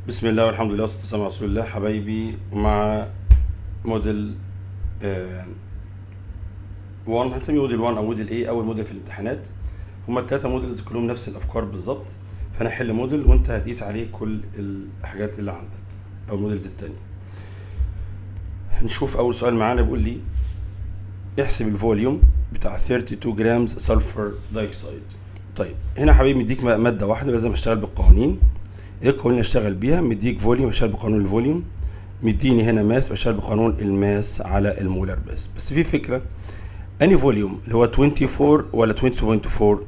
بسم الله والحمد لله والصلاة والسلام على رسول الله. حبايبي، مع موديل 1، هنسميه موديل 1 او موديل A، اول موديل في الامتحانات. هما التلاتة models كلهم نفس الافكار بالظبط، فانا هحل موديل وانت هتقيس عليه كل الحاجات اللي عندك او ال models التانية. نشوف اول سؤال معانا، بيقول لي احسب ال volume بتاع 32 grams sulfur dioxide. طيب، هنا حبيبي مديك مادة واحدة، لازم اشتغل بالقوانين. ايه القوانين اللي اشتغل بيها؟ مديك volume، اشتغل بقانون ال volume. مديني هنا mass، بشتغل بقانون ال mass على ال molar mass. بس في فكره، اني volume؟ اللي هو 24 ولا 22.4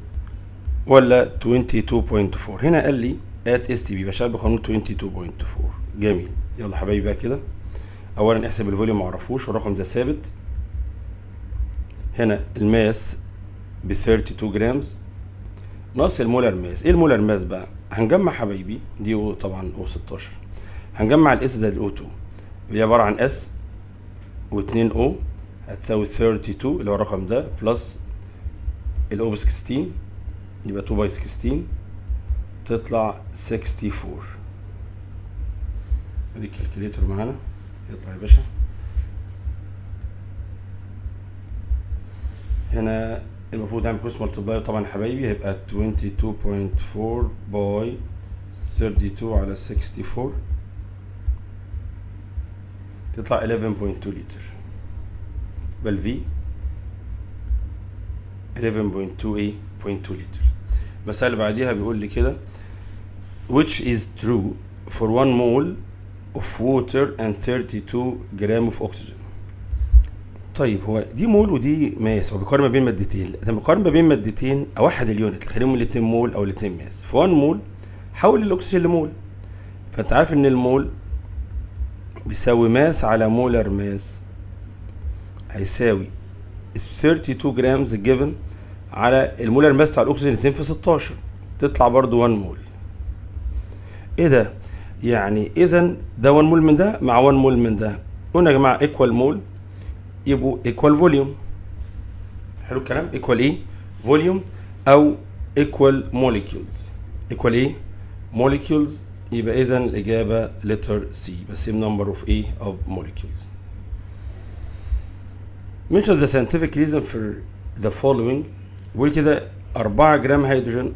ولا 22.4؟ هنا قال لي at STP، بشتغل بقانون 22.4. جميل، يلا حبايبي بقى كده، اولا احسب ال volume، معرفوش، والرقم ده ثابت. هنا ال mass ب 32 grams ناقص ال molar mass. ايه ال molar mass بقى؟ هنجمع حبايبي، دي O طبعا، O 16، هنجمع ال S زائد ال O 2، هي عبارة عن S و2 O هتساوي 32 اللي هو الرقم ده، plus ال O ب 16، يبقى 2 by 16 تطلع 64. ادي ال calculator معانا، يطلع يا باشا هنا المفروض نعمل cross multiply طبعا حبايبي، هيبقى 22.4 by 32 على 64، تطلع 11.2 لتر. يبقى ال V 11.2 ايه 0.2 لتر. المسألة اللي بعديها بيقول لي كده: which is true for 1 mole of water and 32 gram of oxygen؟ طيب، هو دي مول ودي mass، هو بيقارن ما بين مادتين. لما بيقارن ما بين مادتين اوحد ال unit، خليهم الاثنين مول او الاثنين mass. ف 1 مول حول الاكسجين لمول، فانت عارف ان المول بيساوي mass على molar mass، هيساوي ال 32 grams given على ال molar mass بتاع الاكسجين 2 في 16، تطلع برضو 1 مول. ايه ده؟ يعني اذا ده 1 مول من ده مع 1 مول من ده، قلنا يا جماعة equal mole يبقوا equal volume. حلو الكلام؟ equal ايه؟ volume او equal molecules. equal ايه؟ molecules. يبقى اذا الاجابة letter C، بس same number of ايه؟ of molecules. mention the scientific reason for the following. بيقول كده 4 جرام هيدروجين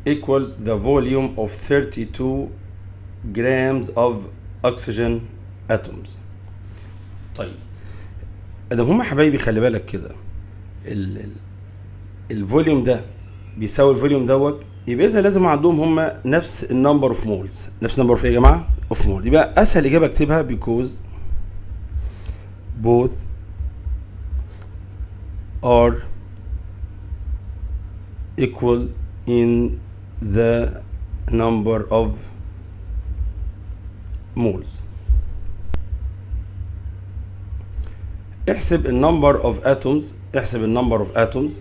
equal the volume of 32 grams of oxygen atoms. طيب، ادام هم حبايبي، خلي بالك كده، ال volume ده بيساوي ال volume دوت، يبقى اذا لازم عندهم هم نفس ال number of moles. نفس ال number of ايه يا جماعة؟ of mole. يبقى اسهل اجابه اكتبها because both are equal in the number of moles. احسب ال number of atoms، احسب ال number of atoms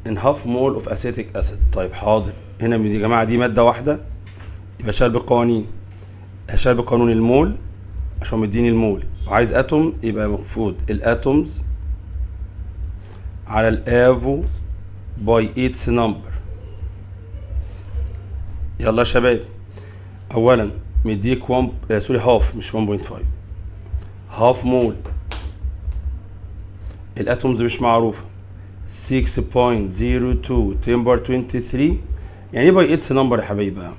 in half mole of acetic acid. طيب حاضر، هنا يا جماعة دي مادة واحده، يبقى شغال بالقوانين، هشتغل بقانون المول عشان مديني المول وعايز atom، يبقى المفروض ال atoms على ال avo by its number. يلا يا شباب، اولا مديك 1، sorry، half مش 1.5، half mole، ال atoms مش معروفه، 6.02 10 power 23. يعني ايه by its number يا حبايبي بقى؟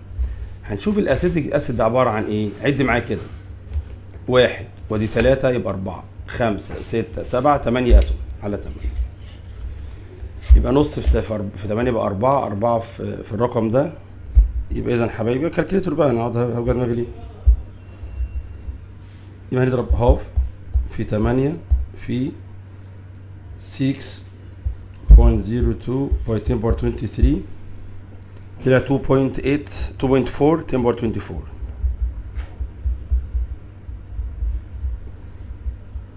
هنشوف ال acetic acid ده عبارة عن ايه. عد معايا كده، واحد ودي ثلاثة، يبقى أربعة، خمسة، ستة، سبعة، تمانية atom على تمانية، يبقى نص في 8 يبقى 4، 4 في الرقم ده. يبقى اذا حبايبي calculator بقى، انا اقعد اوجع دماغي ليه؟ يبقى هنضرب half في 8 في 6.02 by 10 power 23، طلع 2.8، 2.4 10 power 24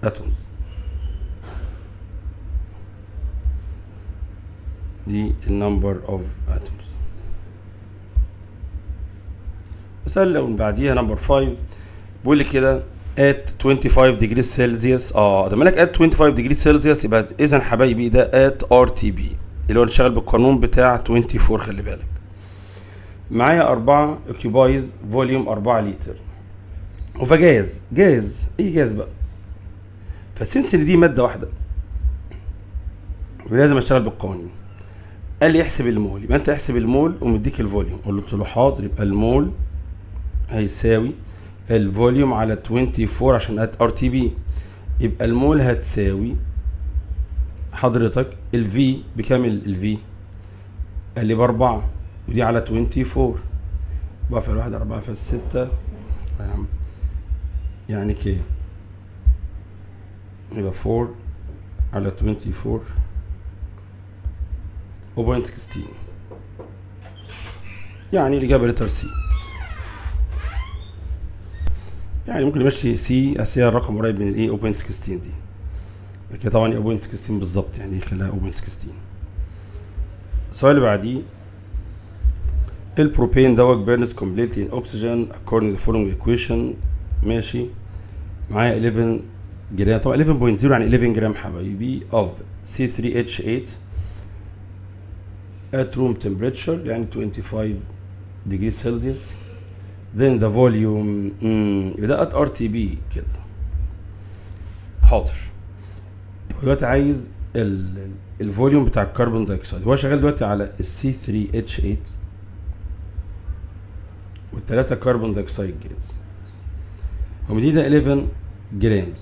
atoms. دي ال number of atoms. مثال لو بعديها number 5، بيقول لي كده at 25 degrees Celsius. ده مالك at 25 degrees Celsius؟ يبقى اذا حبايبي ده at RTP، اللي هو نشتغل بالقانون بتاع 24. خلي بالك معايا 4 occupies volume 4 لتر of a gas. gas اي جاز بقى. ف since ان دي مادة واحدة ولازم اشتغل بالقوانين. قال لي احسب المول، يبقى انت احسب المول ومديك ال volume. قلت له حاضر. يبقى المول هيساوي ال volume على 24 عشان at RTP. يبقى المول هتساوي حضرتك ال V بكام؟ ال V قال لي ب4 ودي على 24، 4 في 1 4 في 6 يعني كام؟ يبقى 4 على 24 0.16، يعني الإجابة letter C. يعني ممكن نمشي C، أصل هي الرقم قريب من الايه 0.16 دي، لكن طبعا 0.16 بالظبط، يعني خليها 0.16. السؤال اللي بعديه البروبين دوت burns completely in oxygen according to the following equation. ماشي، معايا 11 جرام، طبعا 11.0 يعني 11 جرام حبايبي of C3H8 at room temperature يعني 25 degree Celsius. then the volume يبقى ده at RTP كده. حاضر. دلوقتي عايز ال volume بتاع ال carbon dioxide. هو شغال دلوقتي على ال C3H8 والتلاتة carbon dioxide gas، هو مدينا 11 grams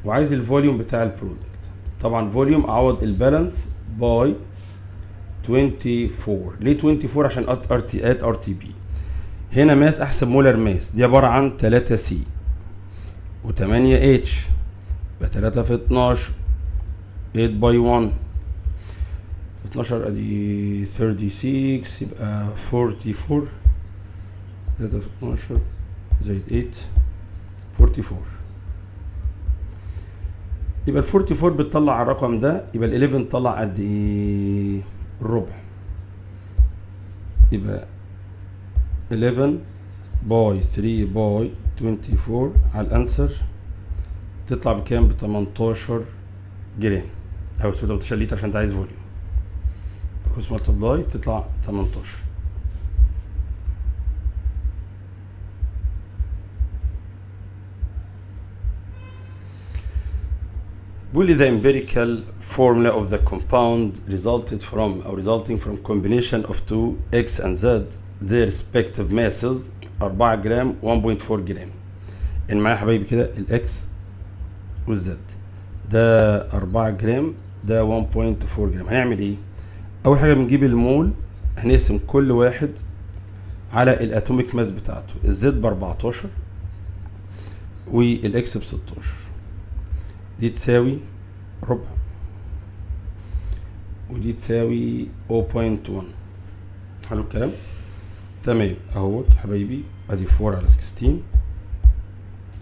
وعايز ال volume بتاع ال product. طبعا volume اعوض ال balance by 24. ليه 24؟ عشان at RT at RTP. هنا mass احسب molar mass، دي عبارة عن 3 C و8 H، يبقى 3 في 12 8 by 1 12 ادي 36، يبقى 44. 3 في 12 زائد 8 44. يبقى ال 44 بتطلع الرقم ده، يبقى ال 11 طلع قد ايه؟ الربع. يبقى 11 by 3 by 24 على ال answer تطلع بكام؟ ب 18 جرام او 18 لتر عشان انت عايز volume. cross multiply تطلع 18. بيقول لي the empirical formula of the compound resulted from or resulting from combination of two X and Z their respective masses 4 جرام 1.4 جرام. يعني معايا يا حبايبي كده ال X وال Z، ده 4 جرام ده 1.4 جرام. هنعمل ايه؟ اول حاجة بنجيب المول، هنقسم كل واحد على ال atomic mass بتاعته. ال Z ب 14 وال X ب 16، دي تساوي ربع ودي تساوي 0.1. حلو الكلام؟ تمام اهوت حبايبي، ادي 4 على 16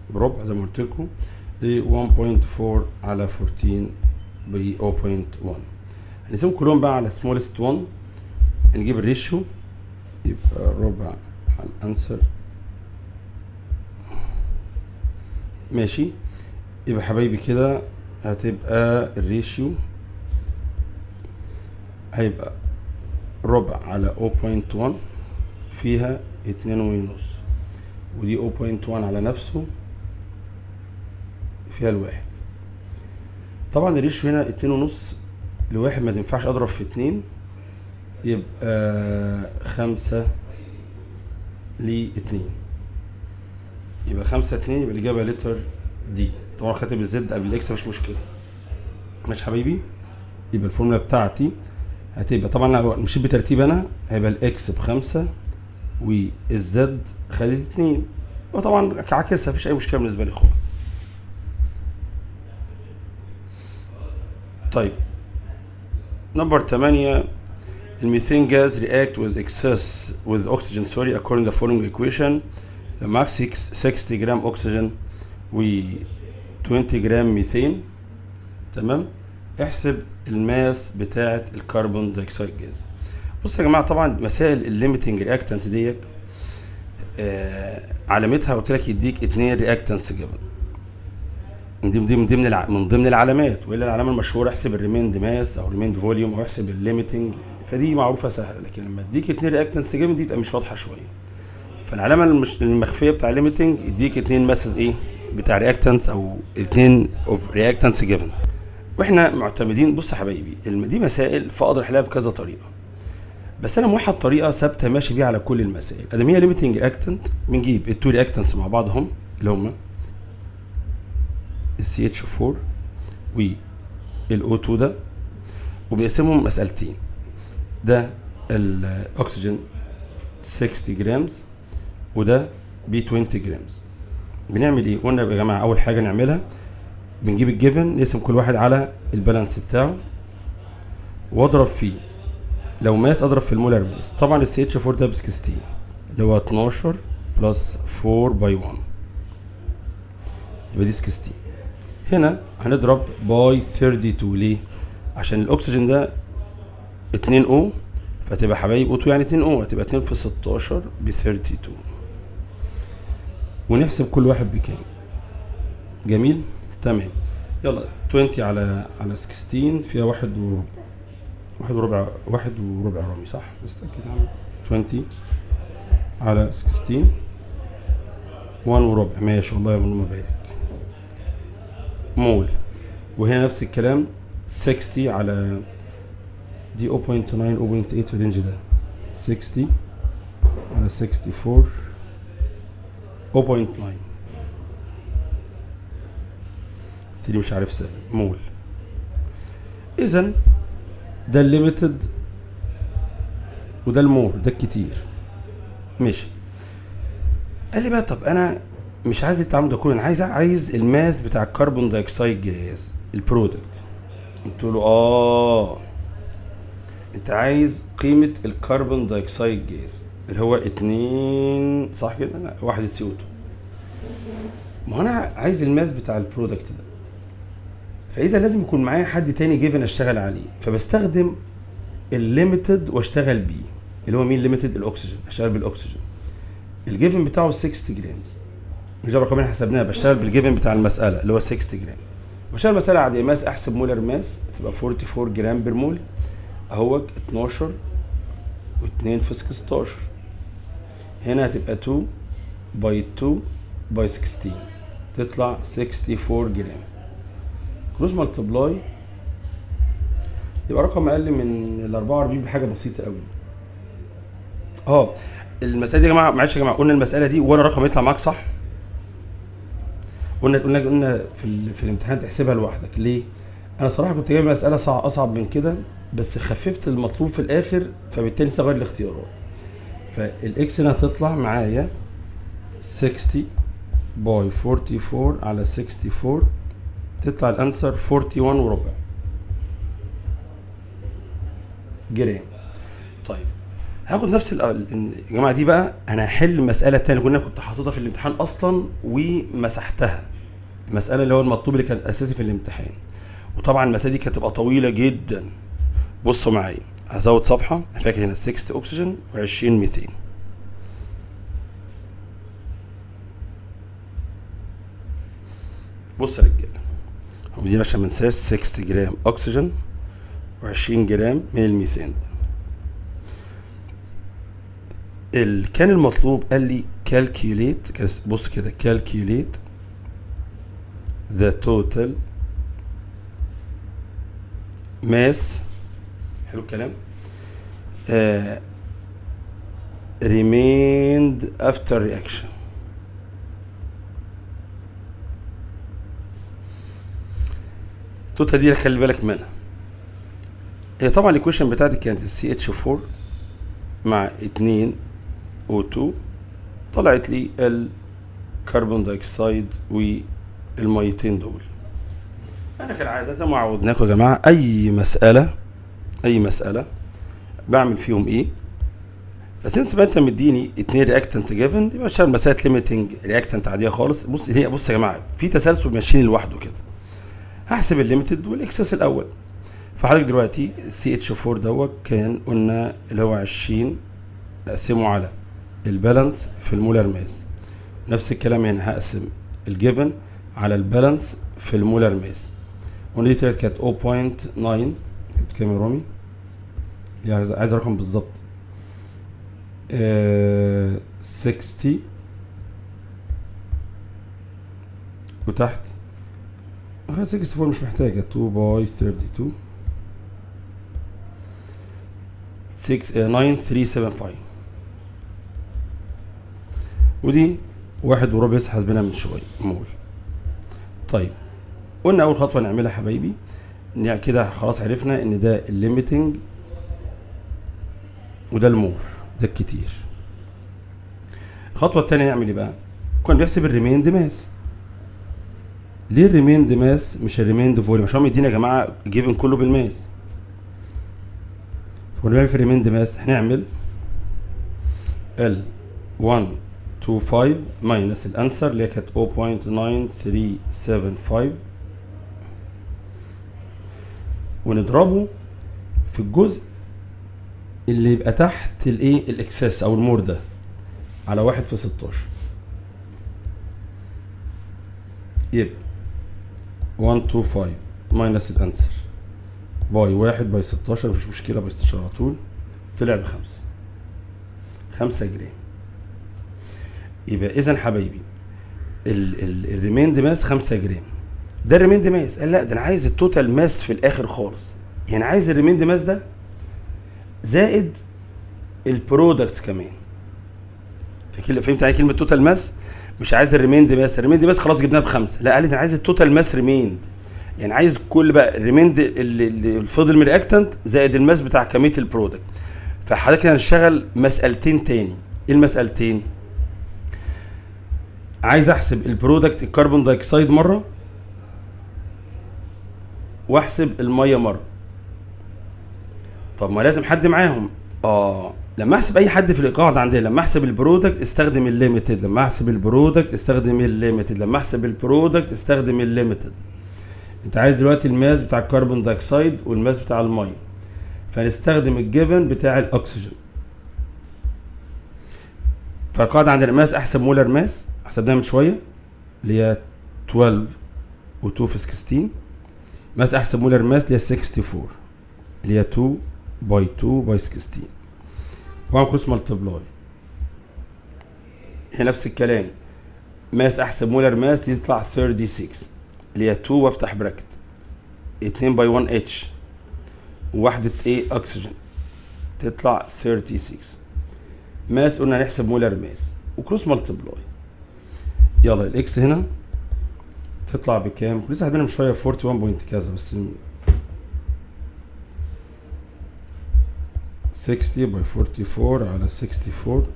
بربع زي ما قلت لكم، دي 1.4 على 14 ب 0.1. هنقسمهم كلهم بقى على smallest 1، نجيب ال ratio يبقى ربع على ال answer. ماشي، يبقى حبايبي كده هتبقى ال ratio هيبقى ربع على 0.1 فيها 2.5، ودي 0.1 على نفسه فيها الواحد. طبعا ال ratio هنا 2.5 لواحد، ما تنفعش اضرب في 2، يبقى 5 ل2، يبقى 5 2، يبقى الإجابة letter D. طبعا كاتب ال Z قبل ال X مش مشكلة. ماشي حبايبي، يبقى الفورمولا بتاعتي هتبقى طبعا لو مشيت بترتيب انا هيبقى ال X ب5 وال Z خدت 2، وطبعا عكسها مفيش اي مشكلة بالنسبة لي خالص. طيب number 8، ال methane gas react with excess with oxygen sorry according to the following equation. معاك 60 جرام اكسجين و 20 جرام ميثين، تمام. احسب ال mass بتاعه ال carbon dioxide gas. بص يا جماعة، طبعا مسائل ال limiting reactant ديت علامتها قلت لك يديك 2 reactants given. دي من ضمن العلامات، والا العلامة المشهورة احسب ال remained mass او remained volume او احسب ال limiting، فدي معروفة سهلة. لكن لما اديك 2 reactants given دي تبقى مش واضحة شوية. فالعلامه المخفيه بتاع limiting يديك 2 masses ايه بتاع reactants او 2 of reactants given. واحنا معتمدين، بص يا حبايبي دي مسائل فاقدر احلها بكذا طريقه، بس انا موحد طريقه ثابتة ماشي بيها على كل المسائل. ادام هي limiting reactant بنجيب ال two reactants مع بعضهم اللي هم ال CH4 وال O2 ده، وبنقسمهم مسألتين. ده الاكسجين 60 grams وده ب 20 grams. بنعمل ايه؟ قلنا يا جماعة اول حاجة نعملها بنجيب ال given نقسم كل واحد على ال balance بتاعه واضرب فيه، لو mass اضرب في ال molar mass. طبعا ال CH4 ده ب 16 اللي هو 12 plus 4 by 1 يبقى دي 16. هنا هنضرب by 32 ليه؟ عشان الاكسجين ده 2 O، فتبقى حبايب O 2 يعني 2 O، هتبقى 2 في 16 ب 32، ونحسب كل واحد بكام. جميل؟ تمام. يلا 20 على 16 فيها واحد وربع، واحد وربع، واحد وربع رامي صح؟ بس اتأكد على 20 على 16 1 وربع، ماشي والله يا اللهم بارك مول. وهنا نفس الكلام 60 على دي 0.9 0.8 في ال range ده، 60 على 64 0.9 3 مش عارف 7 مول. اذا ده ال limited وده ال more، ده الكتير. ماشي. قال لي بقى طب انا مش عايز التعامل ده كله، انا عايز ال mass بتاع ال carbon dioxide gas ال product. قلت له انت عايز قيمة ال carbon dioxide gas اللي هو 2 صح كده؟ لا 1 CO 2. ما هو انا عايز ال mass بتاع ال product ده، فاذا لازم يكون معايا حد تاني given اشتغل عليه، فبستخدم ال limited واشتغل بيه اللي هو مين limited؟ الاكسجين. اشتغل بالاكسجين، ال given بتاعه 60 grams، مش ده الرقم اللي حسبناه، بشتغل بال given بتاع المسالة اللي هو 60 جرام. بشتغل مسالة عادية mass، احسب molar mass تبقى 44 gram per mole، اهوت 12 و2 في 16، هنا هتبقى 2 by 2 by 16 تطلع 64 جرام. cross multiply يبقى رقم اقل من ال 44 بحاجة بسيطة قوي. المسالة دي يا جماعة، معلش يا جماعة، قلنا المسالة دي ولا رقم يطلع معاك صح؟ قلنا في الامتحان تحسبها لوحدك. ليه؟ انا صراحة كنت جايب مسالة اصعب من كده، بس خففت المطلوب في الاخر، فبالتالي صغير الاختيارات. فال X هنا هتطلع معايا 60 by 44 على 64، تطلع ال answer 41 وربع جرام. طيب هاخد نفس يا جماعة دي بقى انا هحل المسالة الثانية اللي كنت حاططها في الامتحان اصلا ومسحتها، المسالة اللي هو المطلوب اللي كان اساسي في الامتحان. وطبعا المسالة دي كانت هتبقى طويلة جدا. بصوا معايا، هزود صفحة، انا فاكر هنا 60 اكسجين و20 ميثين. بص يا رجاله، هم دي عشان ما ننساش 60 جرام اكسجين و20 جرام من الميثين. كان المطلوب قال لي calculate، بص كده calculate the total mass، حلو الكلام، remained after reaction. total دي خلي بالك منها. هي طبعا ال equation بتاعتي كانت CH4 مع 2 O2، طلعت لي ال carbon dioxide والميتين دول. انا كالعادة زي ما عودناكم يا جماعة، اي مسالة بعمل فيهم ايه، ف since ما انت مديني 2 reactant given، يبقى شغال مسالة limiting reactant عادية خالص. بص يا جماعة، في تسلسل ماشيين لوحده كده. هحسب ال limited وال excess الاول. فحضرتك دلوقتي CH4 دوت كان قلنا اللي هو 20، اقسمه على ال balance في ال molar mass. نفس الكلام هنا، هقسم ال given على ال balance في ال molar mass. ودي طلعت كانت 0.9، كانت كام يا رامي؟ عايز رقم بالظبط. 60 وتحت 64 مش محتاجة، 2 by 32 6 9 3 7 5، ودي 1.25 لسه حاسبينها من شوية مول. طيب قلنا أول خطوة نعملها حبايبي كده، خلاص عرفنا إن ده ال limiting وده ال more، ده الكتير. الخطوة التانية نعمل إيه بقى؟ كنا بنحسب ال remained mass. ليه ال remained mass مش ال remained volume؟ عشان هو مدينا يا جماعة given كله بال mass. فكنا بنعمل في ال remained mass هنعمل ال 125 minus ال answer اللي هي كانت 0.9375، ونضربه في الجزء اللي يبقى تحت الايه؟ ال excess او ال more ده، على 1 في 16، يبقى 125 minus ال answer by 1 by 16، مفيش مشكلة، by 16 على طول، طلع ب5، 5 جرام. يبقى إذا حبايبي ال remained mass 5 جرام، ده ال remained mass. قال لا ده أنا عايز ال total mass في الآخر خالص، يعني عايز ال remained mass ده زائد ال products كمان. فهمت يعني كلمة total mass؟ مش عايز ال remained mass، ال remained mass خلاص جبناها ب5، لا قال لي ده انا عايز ال total mass remained، يعني عايز كل بقى ال remained اللي فضل من reactant زائد ال mass بتاع كمية ال product. فحضرتك هنشتغل مسألتين تاني. ايه المسألتين؟ عايز احسب ال product ال carbon dioxide مرة، واحسب المية مرة. طب ما لازم حد معاهم. لما احسب اي حد في القاعدة عندنا، لما احسب ال product استخدم ال limited، لما احسب ال product استخدم ال limited، لما احسب ال product استخدم ال limited. انت عايز دلوقتي ال mass بتاع ال carbon dioxide وال mass بتاع المية، فنستخدم ال given بتاع الاكسجين. فالقاعدة عندنا mass، احسب molar mass، حسبناها من شوية اللي هي 12 و2 في 16. mass احسب molar mass اللي هي 64 اللي هي 2 by 2 by 16، واعمل cross multiply. هي نفس الكلام، mass احسب molar mass دي تطلع 36 اللي هي 2 وافتح bracket 2 by 1 H ووحدة ايه اكسجين تطلع 36. mass قلنا هنحسب molar mass و cross multiply. يلا ال X هنا تطلع بكام؟ لسه حاسبينها من شوية 41 point كذا، بس 60 by 44 على 64،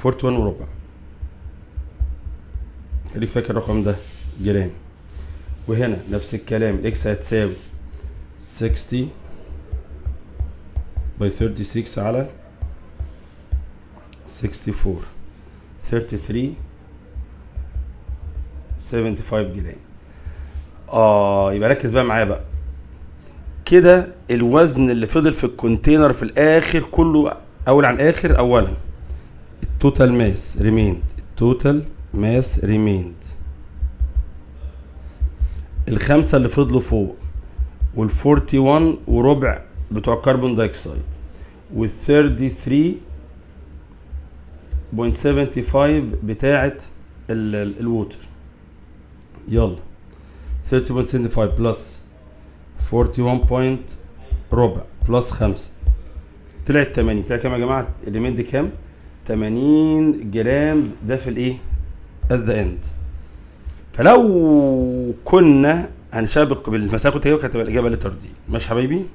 41 وربع. خليك فاكر الرقم ده جرام. وهنا نفس الكلام، ال X هتساوي 60 by 36 على 64، 33 75 جرام. يبقى ركز بقى معايا بقى كده، الوزن اللي فضل في ال container في الاخر كله اول عن اخر. اولا ال total mass remained، ال total mass remained الخمسة اللي فضلوا فوق، وال 41 وربع بتوع carbon dioxide، وال 33.75 بتاعة ال water. يلا 30.75 plus 41 point ربع plus 5 طلعت 80. طلع كام يا جماعة؟ ال remained كام؟ 80 جرام. ده في الايه؟ at the end. فلو كنا هنشابك بالمسألة كنت هجيبها، كانت هتبقى الإجابة letter D. ماشي حبايبي؟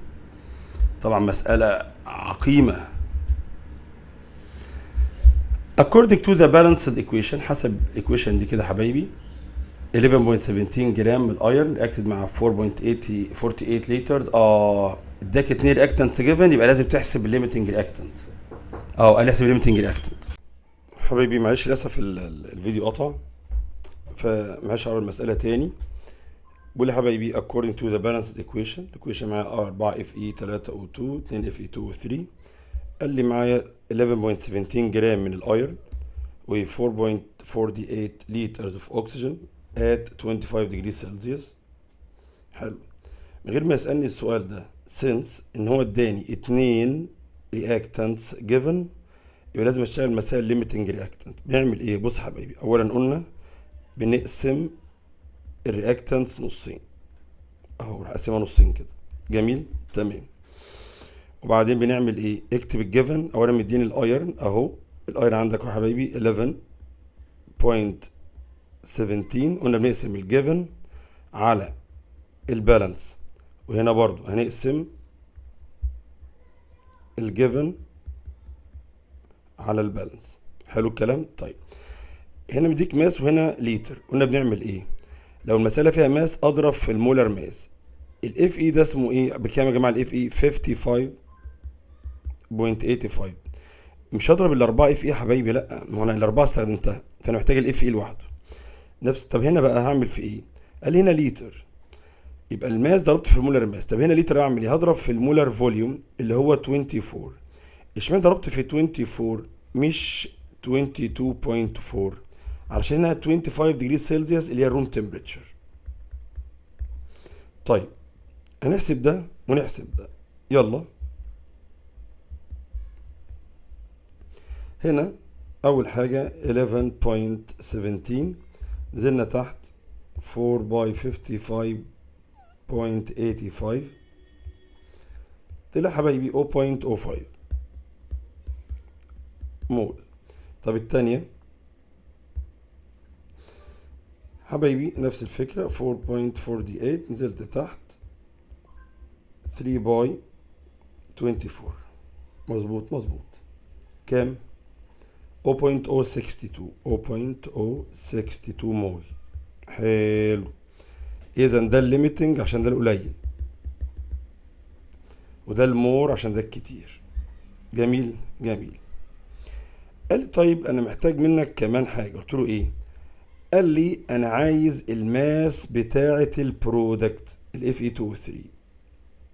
طبعا مسألة عقيمة. According to the balanced equation، حسب equation دي كده حبايبي، 11.17 جرام من ال iron reacted مع 4.48 لتر. اداك 2 reactants given، يبقى لازم تحسب ال limiting reactant. قال احسب ال limiting reactant. حبايبي معلش للاسف الفيديو قطع، فمعلش اقرا المساله تاني. بقول يا حبايبي according to the balanced equation، equation معايا 4 Fe 3 O 2 2 Fe 2 O 3. قال لي معايا 11.17 جرام من ال iron و 4.48 liters of oxygen. at 25 degree Celsius. حلو، من غير ما يسألني السؤال ده، since ان هو اداني اتنين reactants given، يبقى لازم اشتغل مسائل limiting reactant. بنعمل ايه؟ بص حبايبي، اولا قلنا بنقسم ال reactants نصين اهو، هنقسمها نصين كده. جميل، تمام. وبعدين بنعمل ايه؟ اكتب ال given. اولا مديني ال iron اهو، ال iron عندك يا حبايبي 11.17. قلنا بنقسم ال given على ال balance، وهنا برضو هنقسم ال given على ال balance. حلو الكلام. طيب، هنا مديك mass وهنا لتر. قلنا بنعمل ايه؟ لو المسألة فيها mass اضرب في ال molar mass. ال Fe ده اسمه ايه؟ بكام يا جماعه ال Fe؟ 55.85. مش هضرب الاربعه Fe يا حبايبي، لا، ما هو انا الاربعه استخدمتها، فانا محتاج ال Fe لوحده. نفس، طب هنا بقى هعمل في ايه؟ قال لي هنا لتر، يبقى ال mass ضربت في ال molar mass. طب هنا لتر، اعمل ايه؟ هضرب في ال molar volume اللي هو 24. اشمعنى ضربت في 24 مش 22.4؟ علشان هنا 25 degree Celsius اللي هي ال room temperature. طيب، هنحسب ده ونحسب ده. يلا، هنا اول حاجة 11.17، نزلنا تحت 4 by 55.85، طلع حبايبي 0.05 مول. طب التانية حبايبي نفس الفكرة، 4.48، نزلت تحت 3 by 24. مظبوط مظبوط. كام؟ 0.062، 0.062 مول. حلو، اذا ده ال limiting عشان ده القليل، وده ال more عشان ده الكتير. جميل جميل. قال لي طيب انا محتاج منك كمان حاجه. قلت له ايه؟ قال لي انا عايز ال mass بتاعه ال product ال Fe 2 3.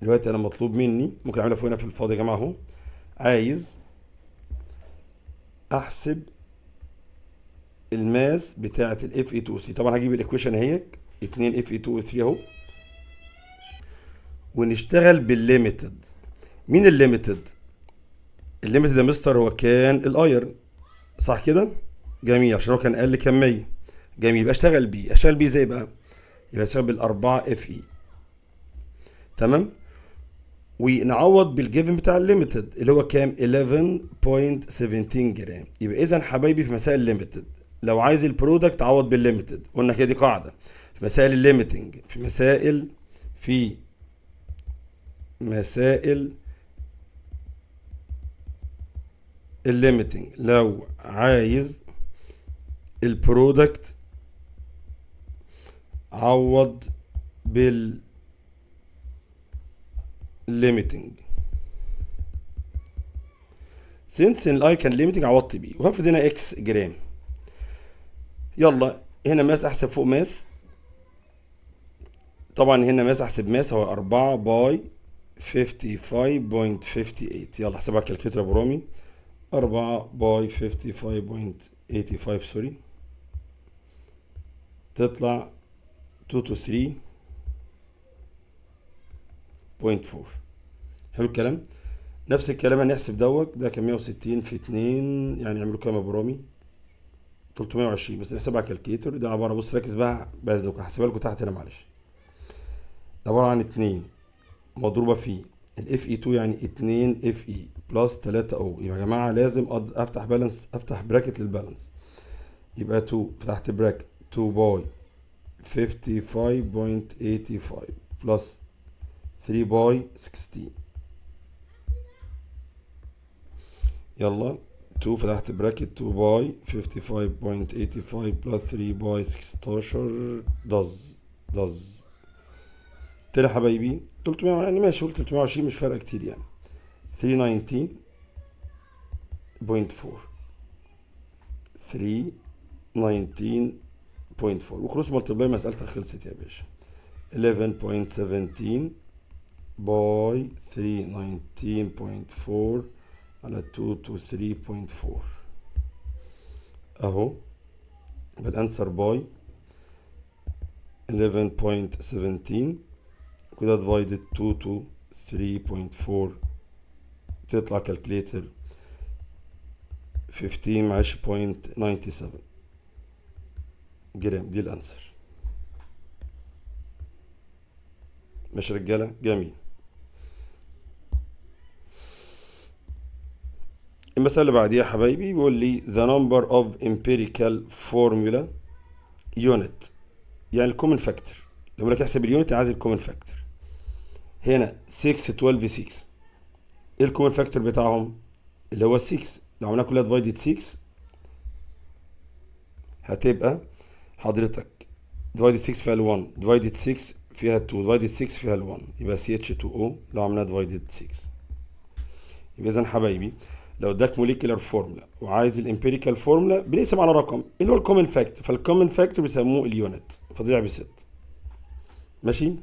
دلوقتي انا مطلوب مني، ممكن اعملها فوق هنا في الفاضي يا جماعه اهو، عايز احسب ال mass بتاعه ال Fe 2 3. طبعا هجيب ال equation اهي، 2 Fe 2 3 اهو، ونشتغل بال limited. مين ال limited؟ ال limited يا مستر هو كان ال iron، صح كده؟ جميل، عشان هو كان اقل كميه. جميل، يبقى اشتغل بيه. اشتغل بيه ازاي بقى؟ يبقى اشتغل بالاربعه Fe، تمام، ونعوض بال given بتاع ال limited اللي هو كام؟ 11.17 جرام. يبقى اذا حبايبي في مسائل ال limited لو عايز ال product عوض بال limited. قلنا كده دي قاعده في مسائل ال limiting، في مسائل ال limiting لو عايز ال product عوض بال limiting. since ان ال iron كان limiting عوضت بيه، وهفرض هنا x جرام. يلا، هنا mass احسب فوق mass. طبعا هنا mass احسب mass، هو 4 by 55.58. يلا احسبها calculator يا ابو رامي. 4 by 55.85، sorry، تطلع 223.4. حلو الكلام. نفس الكلام هنحسب دوت، ده كان 160 في 2، يعني يعملوا كام يا ابو رامي؟ 320، بس نحسبها على ال calculator. ده عباره، بص ركز بقى باذنكم، هحسبها لكم تحت هنا معلش. ده عباره عن 2 مضروبه في ال Fe 2، يعني 2 Fe plus 3 O. يبقى يا جماعه لازم افتح balance، افتح bracket لل balance. يبقى 2، فتحت bracket، 2 by 55.85 plus 3 by 16. يلا، 2 فتحت bracket، 2 by 55.85 plus 3 by 16، does does طلع حبايبي 300، يعني ماشي، قلت 320، مش فارقه كتير، يعني 319.4، 319.4، و cross multiply، مسألتك خلصت يا باشا. 11.17 by 319.4 على 223.4 اهو. يبقى ال answer by 11.17 كده divided 2 to 3.4 تطلع calculator 15 معلش 0.97 جرام. دي ال answer. ماشي يا رجاله؟ جميل. المسألة اللي بعديها يا حبايبي بيقول لي the number of empirical formula unit، يعني ال common factor. لما لك احسب ال unit عايز ال common factor. هنا 6 12 6، ايه ال common factor بتاعهم؟ اللي هو 6. لو عملناها كلها divided 6 هتبقى حضرتك divided 6 فيها ال 1، divided 6 فيها 2، divided 6 فيها ال 1، يبقى CH2O لو عملناها divided 6. يبقى اذا حبايبي لو اداك molecular formula وعايز ال empirical formula بنقسم على رقم اللي هو ال common factor، فال common factor بيسموه ال unit، فطلع بست. ماشي.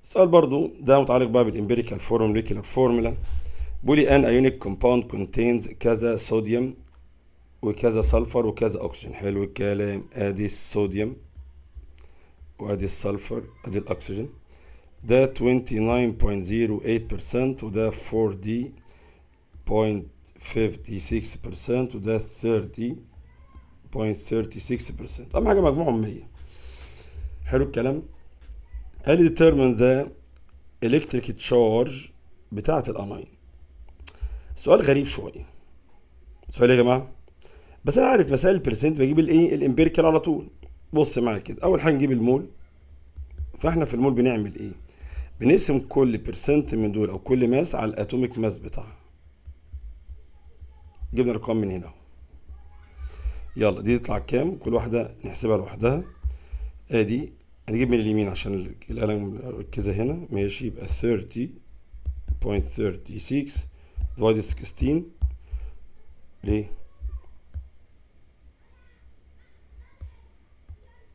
السؤال برضو ده متعلق بقى بال empirical formula molecular formula. بيقول لي an ionic compound contains كذا صوديوم وكذا sulfur وكذا اكسجين. حلو الكلام. ادي الصوديوم وادي ال sulfur ادي الاكسجين، ده 29.08% وده 40.56% وده 30.36%. اهم حاجه مجموعهم 100. حلو الكلام. قال لي determine the electric charge بتاعه ال anion. سؤال غريب شويه، سؤال يا جماعه، بس انا عارف مسائل ال percent بجيب الايه؟ ال empirical على طول. بص معايا كده، اول حاجه نجيب المول. فاحنا في المول بنعمل ايه؟ بنقسم كل percent من دول او كل mass على ال atomic mass بتاعها. جبنا الارقام من هنا اهو. يلا دي تطلع كام؟ كل واحده نحسبها لوحدها. ادي هنجيب من اليمين عشان القلم مركزه هنا. ماشي، يبقى 30.36 divided 16. ليه؟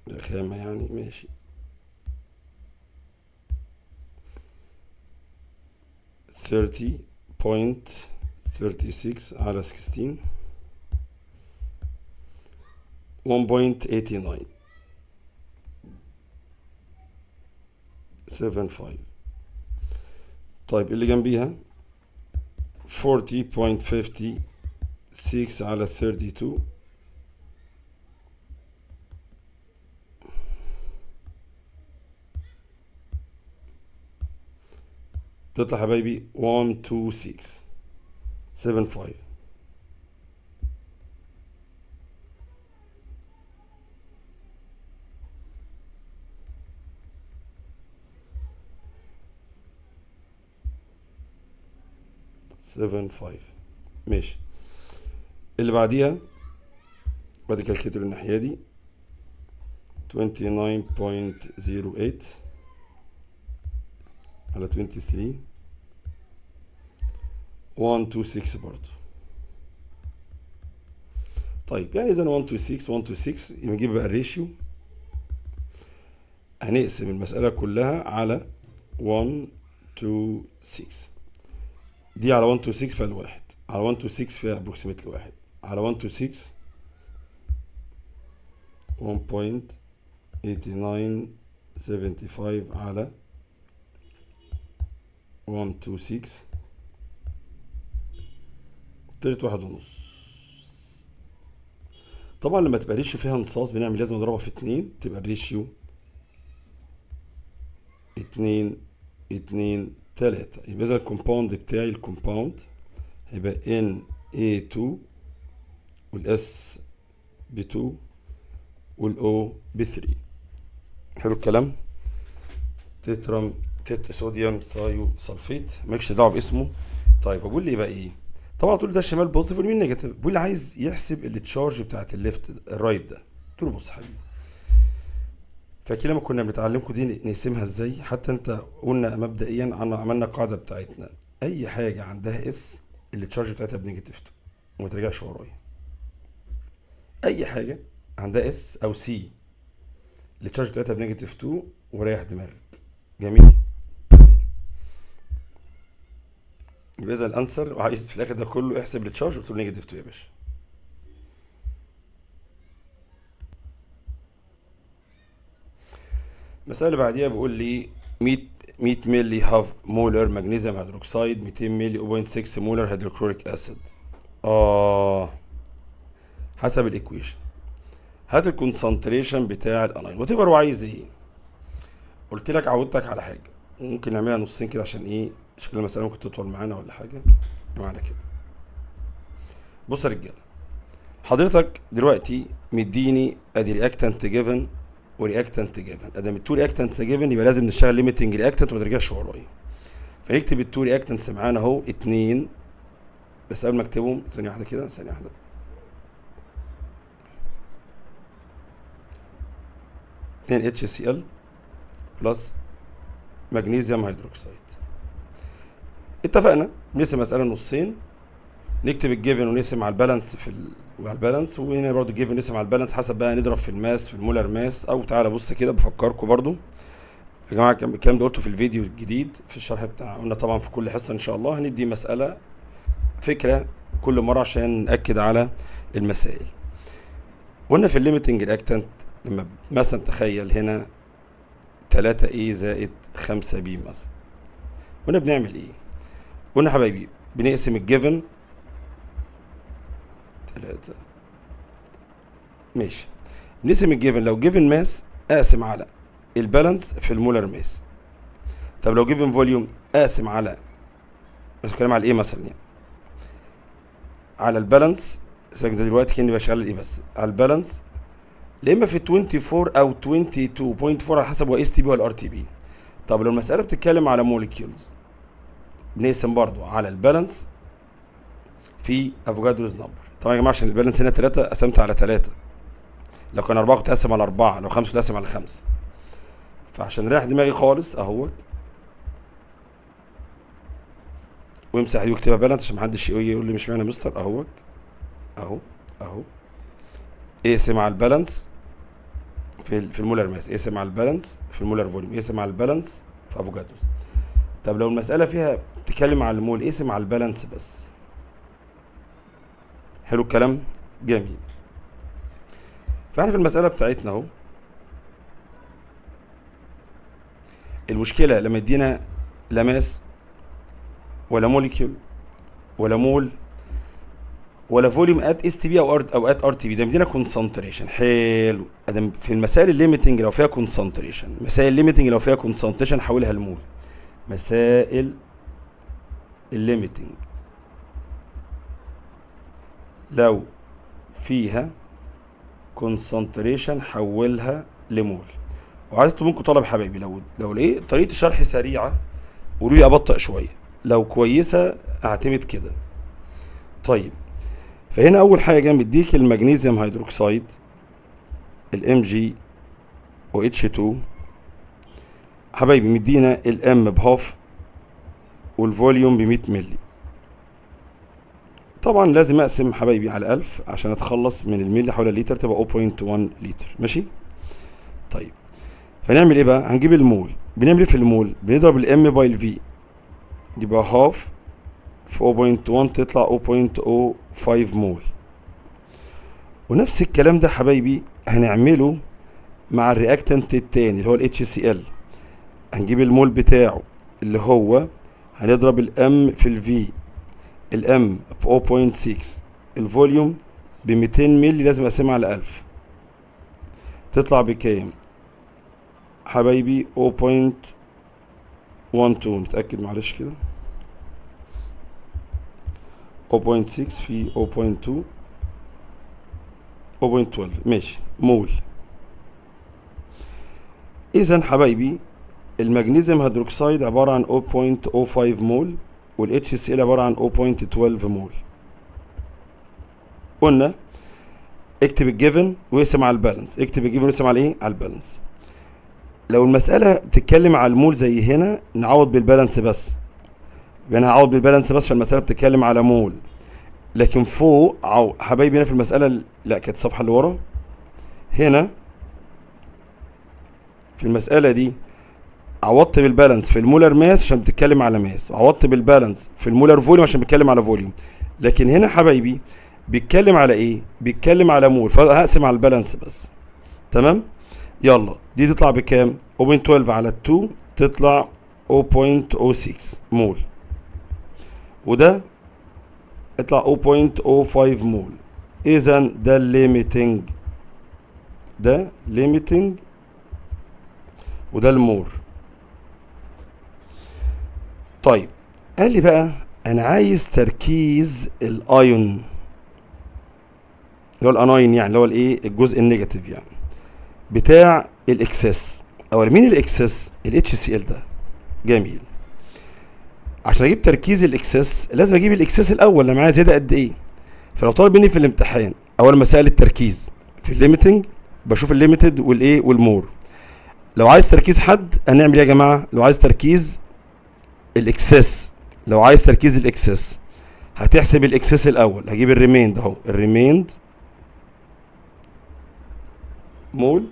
رخامة يعني. ماشي، 30.36 على 16 1.89 75. طيب اللي جنبيها 40.56 على 32 تطلع حبايبي 126 75. 75. ماشي. اللي بعديها بعد calculator الناحية دي 29.08 على 23 126 برضو. طيب يعني اذا 126 126 يبقى نجيب بقى ال ratio، هنقسم المسألة كلها على 126. دي على 126 فيها الواحد، على 126 فيها approximately الواحد، على 126 1.8975 على 126 طلعت 1.5. طبعا لما تبقى ratio فيها نصاص بنعمل لازم نضربها في 2، تبقى ال ratio 2 2 3. يبقى إذا ال compound بتاعي ال compound هيبقى Na2 وال S ب 2 وال O ب 3. حلو الكلام. tetram tet sodium thiosulfate مالكش دعوه باسمه. طيب بقول لي بقى ايه؟ طبعا تقول ده الشمال positive واليمين negative. بيقول لي عايز يحسب ال charge بتاعت ال left ال right ده. قلت له بص حبيبي، فاكر لما كنا بنتعلمكم دي نقسمها ازاي؟ حتى انت قلنا مبدئيا عملنا القاعده بتاعتنا، اي حاجه عندها S ال charge بتاعتها ب negative 2 وما ترجعش ورايا. اي حاجه عندها S او C ال charge بتاعتها ب negative 2 وريح دماغك. جميل، تمام. يبقى اذا ال answer وعايز في الاخر ده كله احسب ال charge، قلت له negative 2 يا باشا. المسألة اللي بعديها بيقول لي 100 مللي half molar magnesium hydroxide، 200 مللي 0.6 molar hydrochloric acid. حسب ال equation هات ال concentration بتاع ال anion، whatever هو عايز ايه. قلت لك عودتك على حاجه، ممكن نعملها نصين كده عشان ايه؟ شكل المسالة ممكن تطول معانا ولا حاجه. معانا كده، بص يا رجاله، حضرتك دلوقتي مديني ادي reactant given و reactant given. ادام ال two reactants given يبقى لازم نشتغل limiting reactant وما ترجعش ورايا. فنكتب ال two reactants معانا اهو اتنين، بس قبل ما اكتبهم ثانية واحدة كده، ثانية واحده. 2 HCl plus magnesium hydroxide. اتفقنا نقسم مسألة نصين، نكتب ال given ونقسم على ال balance في على ال balance، وهنا برضو ال given نقسم على ال balance حسب بقى، نضرب في ال mass في ال molar mass. او تعالى بص كده، بفكركم برضو يا جماعة الكلام ده قلته في الفيديو الجديد في الشرح بتاع، قلنا طبعا في كل حصة ان شاء الله هندي مسألة فكرة كل مرة عشان نأكد على المسائل. قلنا في ال limiting reactant لما مثلا تخيل هنا 3 A زائد 5 B مثلا، قلنا بنعمل ايه؟ قلنا حبايبي بنقسم ال given 3، ماشي، بنقسم ال given، لو given mass اقسم على ال balance في ال molar mass. طب لو given volume اقسم على، بس بتكلم على ايه مثلا يعني، على ال balance، سيبك ده دلوقتي كاني بشغل الايه، بس على ال balance يا اما في 24 او 22.4 على حسب هو STP ولا RTP. طب لو المسالة بتتكلم على molecules بنقسم برضو على ال balance في Avogadro's number. طبعا يا جماعة عشان ال balance هنا 3 قسمت على 3، لو كان 4 كنت هقسم على 4، لو 5 كنت هقسم على 5. فعشان رايح دماغي خالص اهو، وامسح دي واكتبها balance عشان محدش يقول لي مش معنى مستر. اهو اهو اهو، اقسم على ال balance في ال molar mass، اقسم على ال balance في ال molar volume، اقسم على ال balance في Avogadro's. طب لو المسألة فيها بتتكلم على المول اقسم على ال balance بس. حلو الكلام، جميل. فاحنا في المسألة بتاعتنا اهو، المشكلة لما يدينا لا mass ولا molecule ولا مول ولا volume at STP او R او at RTP، ده مدينا concentration. حلو، ادم في المسائل ال limiting لو فيها concentration، مسائل ال limiting لو فيها concentration حولها لمول. مسائل ال limiting لو فيها concentration حولها لمول. وعايز اطلب منكم طلب حبايبي، لو ايه طريقه الشرح سريعة قولوا لي ابطئ شوية، لو كويسة اعتمد كده. طيب فهنا اول حاجة مديك ال magnesium hydroxide ال MgOH 2 حبايبي، مدينا ال M ب half وال volume ب 100 مللي. طبعا لازم اقسم حبايبي على 1000 عشان اتخلص من الملي حول الليتر، تبقى 0.1 لتر. ماشي. طيب فنعمل ايه بقى؟ هنجيب المول. بنعمل ايه في المول؟ بنضرب ال M by ال V، يبقى half في 0.1 تطلع 0.05 مول. ونفس الكلام ده حبايبي هنعمله مع ال reactant التاني اللي هو ال HCl. هنجيب المول بتاعه اللي هو هنضرب ال M في ال V، ال M ب 0.6، ال volume ب 200 مللي لازم اقسمها على 1000، تطلع بكام حبايبي؟ 0.12. نتأكد معلش كده، 0.6 في 0.2، 0.12، ماشي مول. اذا حبايبي ال magnesium hydroxide عبارة عن 0.05 مول، وال HCl عبارة عن 0.12 مول. قلنا اكتب ال given واقسم على ال balance، اكتب ال given واقسم على ايه؟ على ال balance. لو المسألة بتتكلم على المول زي هنا نعوض بال balance بس، يبقى انا هعوض بال balance بس عشان المسألة بتتكلم على مول. لكن فوق حبايبي هنا في المسألة لا كانت الصفحة اللي ورا، هنا في المسألة دي عوضت بال balance في ال molar mass عشان بتتكلم على mass، وعوضت بال balance في ال molar volume عشان بتتكلم على volume. لكن هنا حبايبي بيتكلم على ايه؟ بيتكلم على مول، فهقسم على ال balance بس. تمام؟ يلا دي تطلع بكام؟ 0.12 على 2 تطلع 0.06 مول، وده يطلع 0.05 مول. اذا ده ال limiting، ده limiting وده ال more. طيب قال لي بقى انا عايز تركيز الايون اللي هو ال anion، يعني اللي هو الايه؟ الجزء ال negative يعني بتاع ال excess. او مين ال excess؟ ال HCl ده. جميل. عشان اجيب تركيز ال excess لازم اجيب ال excess الاول، انا معايا زيادة قد ايه. فلو طالب مني في الامتحان اول مسائل التركيز في ال limiting بشوف ال limited والايه؟ وال more. لو عايز تركيز حد هنعمل ايه يا جماعة؟ لو عايز تركيز ال excess، لو عايز تركيز ال excess هتحسب ال excess الاول. هجيب ال remained اهو، ال remained mole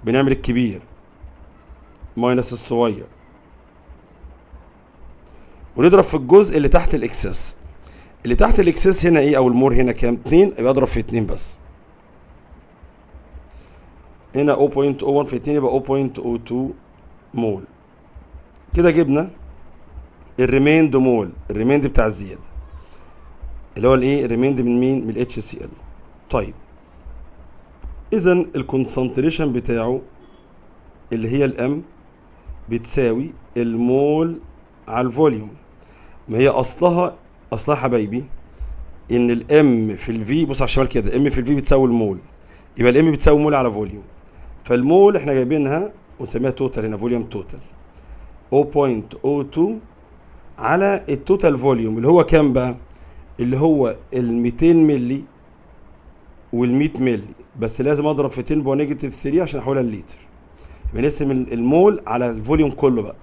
بنعمل الكبير minus الصغير ونضرب في الجزء اللي تحت ال excess. اللي تحت ال excess هنا ايه؟ او ال more هنا كام؟ 2، يبقى اضرب في 2 بس. هنا 0.01 في 2 يبقى 0.02 مول. كده جبنا ال remained mole، ال remained بتاع الزيادة اللي هو الايه؟ ال remained من مين؟ من ال HCl. طيب اذا ال concentration بتاعه اللي هي ال M بتساوي المول على ال volume. ما هي اصلها حبايبي ان ال M في ال V، بص على الشمال كده، M في ال V بتساوي المول، يبقى ال M بتساوي مول على volume. فالمول احنا جايبينها ونسميها total هنا، volume total 0.02 على ال total volume اللي هو كام بقى؟ اللي هو ال 200 ملي وال 100 ملي، بس لازم اضرب في 10 power negative 3 عشان احولها للتر. يبقى نقسم المول على ال volume كله بقى.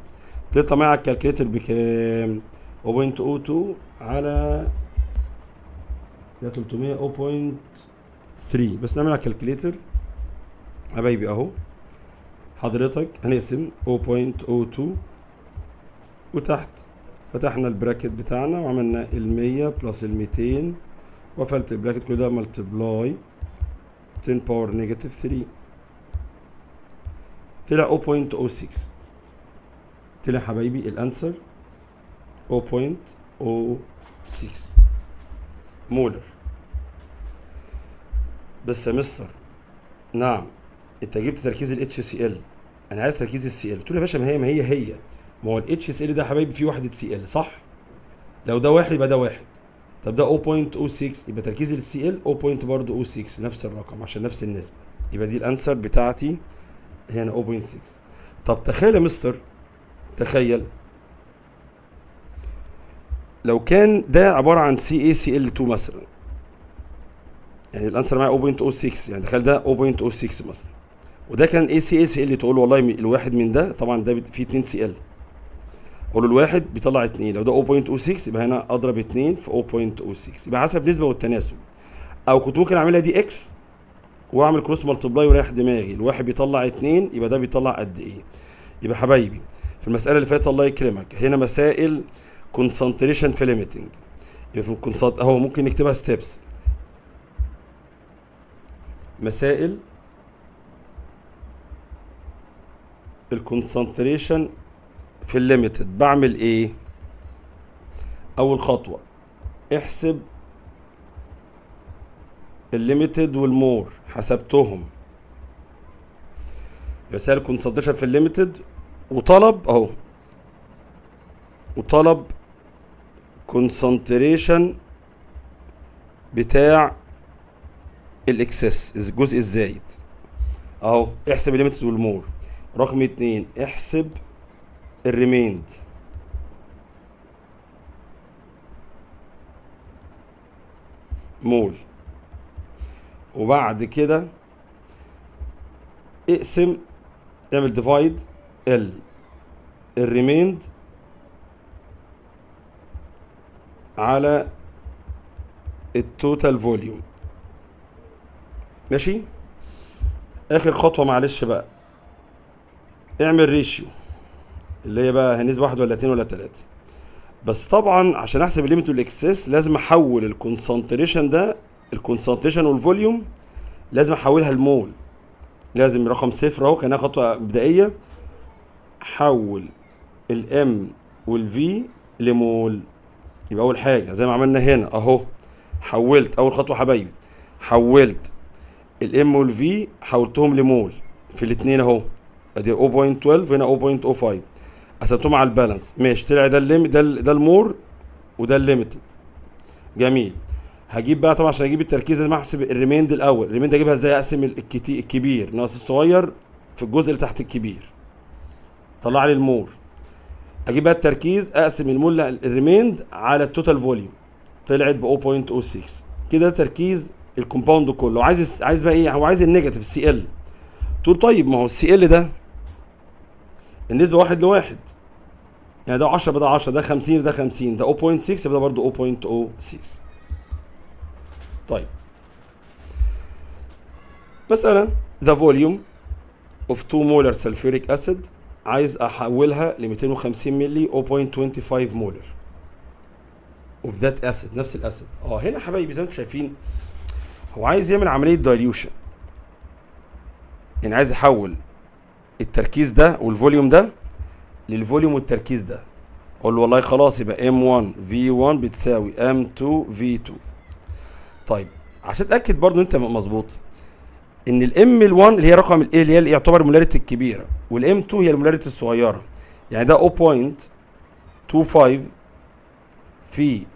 تطلع معايا على ال calculator بكام؟ 0.02 على ده 300، 0.3. بس نعمل على ال calculator حبايبي اهو. حضرتك هنقسم 0.02 وتحت فتحنا ال bracket بتاعنا وعملنا ال 100 plus ال 200 وقفلت ال bracket، كل ده multiply 10 power negative 3، طلع 0.06. طلع حبايبي ال answer 0.06 molar. بس يا مستر، نعم، انت جبت تركيز ال HCl، انا عايز تركيز ال Cl. قلت له يا باشا ما هي هي، ما هو ال HCl ده يا حبايبي فيه وحده Cl صح؟ لو ده واحد يبقى ده واحد. طب ده 0.06 يبقى تركيز ال Cl 0. برضه 06، نفس الرقم عشان نفس النسبه. يبقى دي ال answer بتاعتي هنا 0.6. طب تخيل يا مستر، تخيل لو كان ده عبارة عن CaCl 2 مثلا، يعني ال answer معايا 0.06، يعني تخيل ده 0.06 مثلا وده كان ايه؟ CaCl. تقول له والله الواحد من ده، طبعا ده فيه 2 Cl، قول له الواحد بيطلع 2. لو ده 0.06 يبقى هنا اضرب 2 في 0.06، يبقى حسب نسبه والتناسب. او كنت ممكن اعملها دي X واعمل cross multiply واريح دماغي. الواحد بيطلع 2 يبقى ده بيطلع قد ايه؟ يبقى حبايبي في المسالة اللي فاتت الله يكرمك هنا مسائل concentration في limiting، يبقى في ال concent اهو ممكن نكتبها steps. مسائل ال concentration في ال limited بعمل ايه؟ اول خطوة احسب ال limited وال more، حسبتهم. مسائل concentration في ال limited وطلب اهو، وطلب concentration بتاع ال excess الجزء الزايد اهو، احسب ال limited وال more. رقم 2 احسب ال remained mole، وبعد كده اقسم، اعمل divide ال remained على ال total volume. ماشي. اخر خطوة معلش بقى اعمل ratio اللي هي بقى هنسبه 1 ولا 2 ولا 3. بس طبعا عشان احسب ال limit وال excess لازم احول ال concentration ده، ال concentration وال volume لازم احولها لمول. لازم رقم صفر اهو، كانها خطوة مبدئية. حول ال M وال V ل mole. يبقى اول حاجة زي ما عملنا هنا اهو، حولت اول خطوة حبايبي، حولت ال M وال V حولتهم لمول في الاثنين اهو، ادي 0.12 هنا 0.05، قسمتهم على ال balance ماشي، طلع ده ال lim ده ال more وده ال limited. جميل. هجيب بقى طبعا عشان اجيب التركيز لازم احسب ال remained الاول. ال remained اجيبها ازاي؟ اقسم الكبير ناقص الصغير في الجزء اللي تحت الكبير، طلع لي ال more. اجيب بقى التركيز، اقسم ال mole ال remained على ال total volume، طلعت ب 0.06. كده تركيز ال compound كله. عايز بقى ايه؟ هو عايز ال negative Cl. تقول طيب ما هو ال Cl ده النسبة 1 ل1، يعني ده 10 بدا 10، ده 50 ده 50، ده 0.6 يبقى ده برضه 0.06. طيب مسألة the volume of 2 molar sulfuric acid عايز احولها ل 250 ملي 0.25 molar of that acid، نفس ال acid. هنا حبايبي زي ما انتم شايفين هو عايز يعمل عملية dilution، يعني عايز يحول التركيز ده وال volume ده لل volume والتركيز ده. اقول له والله خلاص يبقى M1 V1 بتساوي M2 V2. طيب عشان اتاكد برضو انت مظبوط ان ال M 1 اللي هي رقم ال اللي هي يعتبر ال molarity الكبيرة، وال M 2 هي ال molarity الصغيرة، يعني ده 0.25 في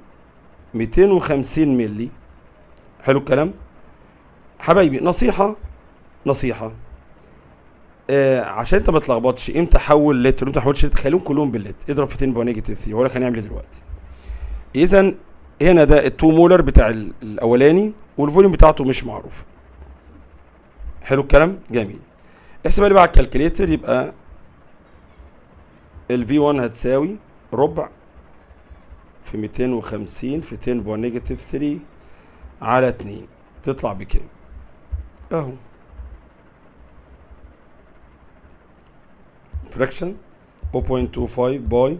250 ملي. حلو الكلام حبايبي. نصيحة نصيحة، عشان انت ما تلخبطش امتى حول لتر وامتى حولش لتر، خليهم كلهم باللتر، اضرب في 10 power negative 3، هقول لك هنعمل ايه دلوقتي. اذا هنا ده ال 2 molar بتاع الاولاني وال volume بتاعته مش معروف. حلو الكلام، جميل. احسبها لي بقى على ال calculator، يبقى ال V1 هتساوي ربع في 250 في 10 power negative 3 على 2، تطلع بكام؟ اهو fraction 0.25 by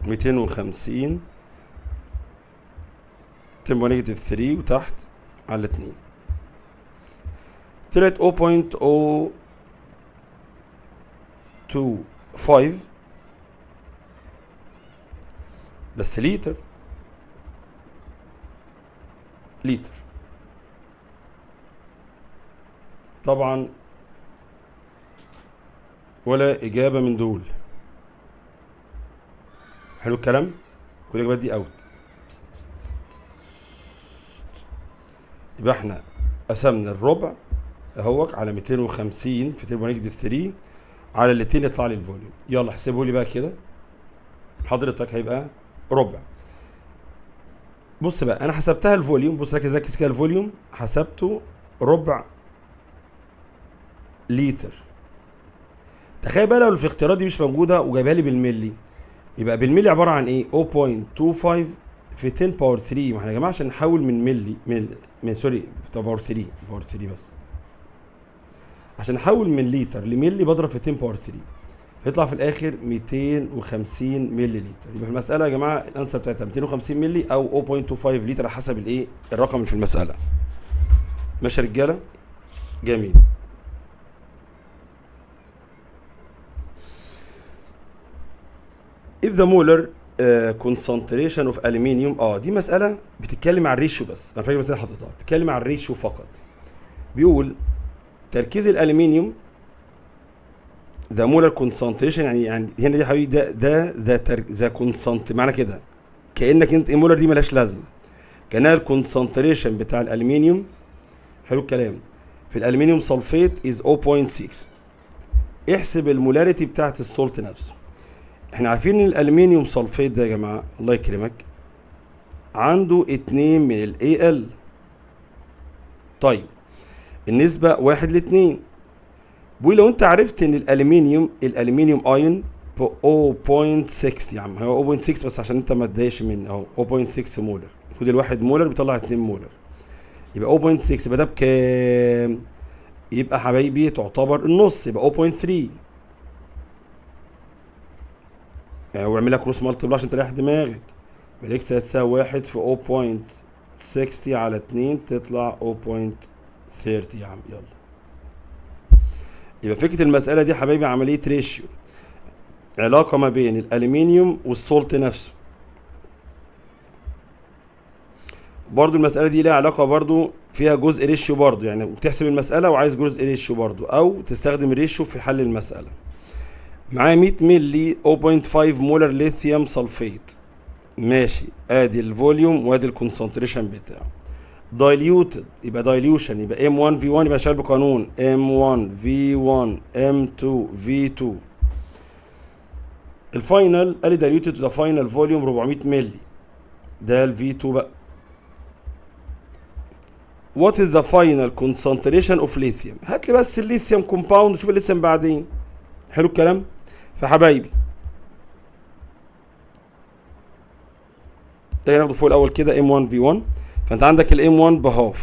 250 10 power negative 3 وتحت على 2، طلعت 0.025 بس لتر لتر. طبعا ولا إجابة من دول. حلو الكلام، كل الإجابات دي out. يبقى احنا قسمنا الربع اهوك على 250 في 10 negative 3 على الاتنين يطلع لي ال volume. يلا احسبه لي بقى كده حضرتك، هيبقى ربع. بص بقى انا حسبتها ال volume، بص ركز ركز كده، ال volume حسبته ربع لتر. تخيل بقى لو في الاختيارات دي مش موجودة وجايبها لي بالملي، يبقى بالملي عبارة عن ايه؟ 0.25 في 10 power 3. ما احنا يا جماعة عشان نحول من ملي من sorry power 3، power 3 بس، عشان نحول من لتر لملي بضرب في 10 power 3، فيطلع في الاخر 250 ملي لتر. يبقى في المسالة يا جماعة ال answer بتاعتها 250 ملي او 0.25 لتر على حسب الايه الرقم اللي في المسالة. ماشي يا رجاله؟ جميل. If the molar concentration of aluminium، دي مسألة بتتكلم عن ال ratio بس، أنا فاكر المسألة حاططها بتتكلم عن ال ratio فقط. بيقول تركيز الألمنيوم the molar concentration، يعني هنا دي حبيبي ده the concent، معنى كده كأنك أنت ال molar دي ملهاش لازمة، كأنها ال concentration بتاع الألمنيوم. حلو الكلام. في ال aluminium sulfate is 0.6. احسب ال molarity بتاعت ال salt نفسه. احنا عارفين ان ال aluminium sulfate ده يا جماعة الله يكرمك عنده 2 من ال Al. طيب النسبة 1 ل2. بيقول لو انت عرفت ان ال aluminium ion ب 0.6، يا عم هو 0.6 بس عشان انت ما تضايقش مني اهو 0.6 molar، المفروض الواحد molar بيطلع 2 molar، يبقى 0.6 يبقى ده بكام؟ يبقى حبايبي تعتبر النص، يبقى 0.3. يعني هو اعملها cross multiply عشان تريح دماغك. يبقى ال X هتساوي 1 في 0.60 على 2 تطلع 0.30 يا عم. يلا يبقى فكرة المسألة دي حبايبي عملية ratio، علاقة ما بين الألمنيوم وال salt نفسه. برضو المسألة دي لها علاقة، برضو فيها جزء ratio برضو، يعني بتحسب المسألة وعايز جزء ratio برضو، أو تستخدم ratio في حل المسألة. معايا 100 ملي 0.5 molar lithium sulfate، ماشي، ادي ال volume وادي ال concentration بتاعه. diluted يبقى dilution، يبقى M1 V1، يبقى شغال بقانون M1 V1 M2 V2. ال final قال لي diluted to the final volume 400 ملي، ده ال V2 بقى. What is the final concentration of lithium؟ هات لي بس ال lithium compound وشوف الليثيوم بعدين. حلو الكلام؟ فحبايبي ده ناخده فوق الاول كده M1 V1. فانت عندك ال M1 ب half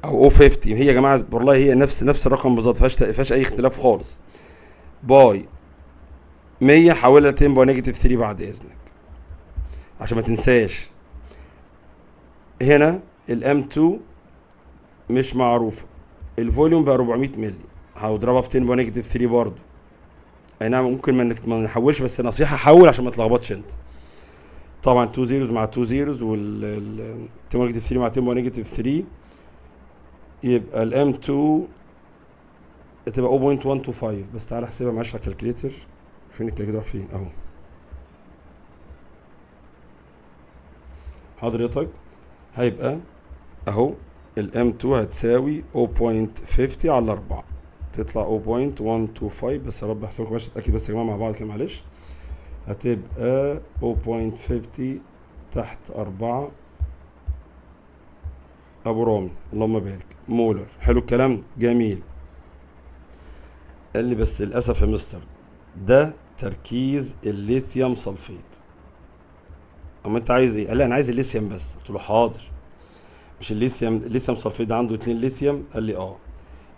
او 0.50، هي يا جماعة والله هي نفس الرقم بالظبط، فيهاش اي اختلاف خالص. by 100 حولها 10 power negative 3 بعد اذنك عشان ما تنساش. هنا ال M 2 مش معروفة، ال volume بقى 400 مللي، هضربها في 10 power negative 3 برضه. اي نعم ممكن ما نحولش، بس نصيحة حول عشان ما تلخبطش انت. طبعا 2 zeros مع 2 zeros، وال 10 negative 3 مع 10 negative 3، يبقى ال M 2 تبقى 0.125. بس تعالى احسبها معلش على ال calculator. فين ال calculator؟ راح فين؟ اهو حضرتك هيبقى اهو ال M 2 هتساوي 0.50 على 4، تطلع 0.125. بس يا رب احسبكم عشان اتاكد بس يا جماعة مع بعض كده معلش. هتبقى 0.50 تحت 4 ابو رامي، اللهم بارك، molar. حلو الكلام، جميل. قال لي بس للاسف يا مستر ده تركيز ال lithium sulfate. اما انت عايز ايه؟ قال لي انا عايز الليثيوم بس. قلت له حاضر، مش الليثيوم، ال lithium sulfate ده عنده 2 ليثيوم؟ قال لي اه.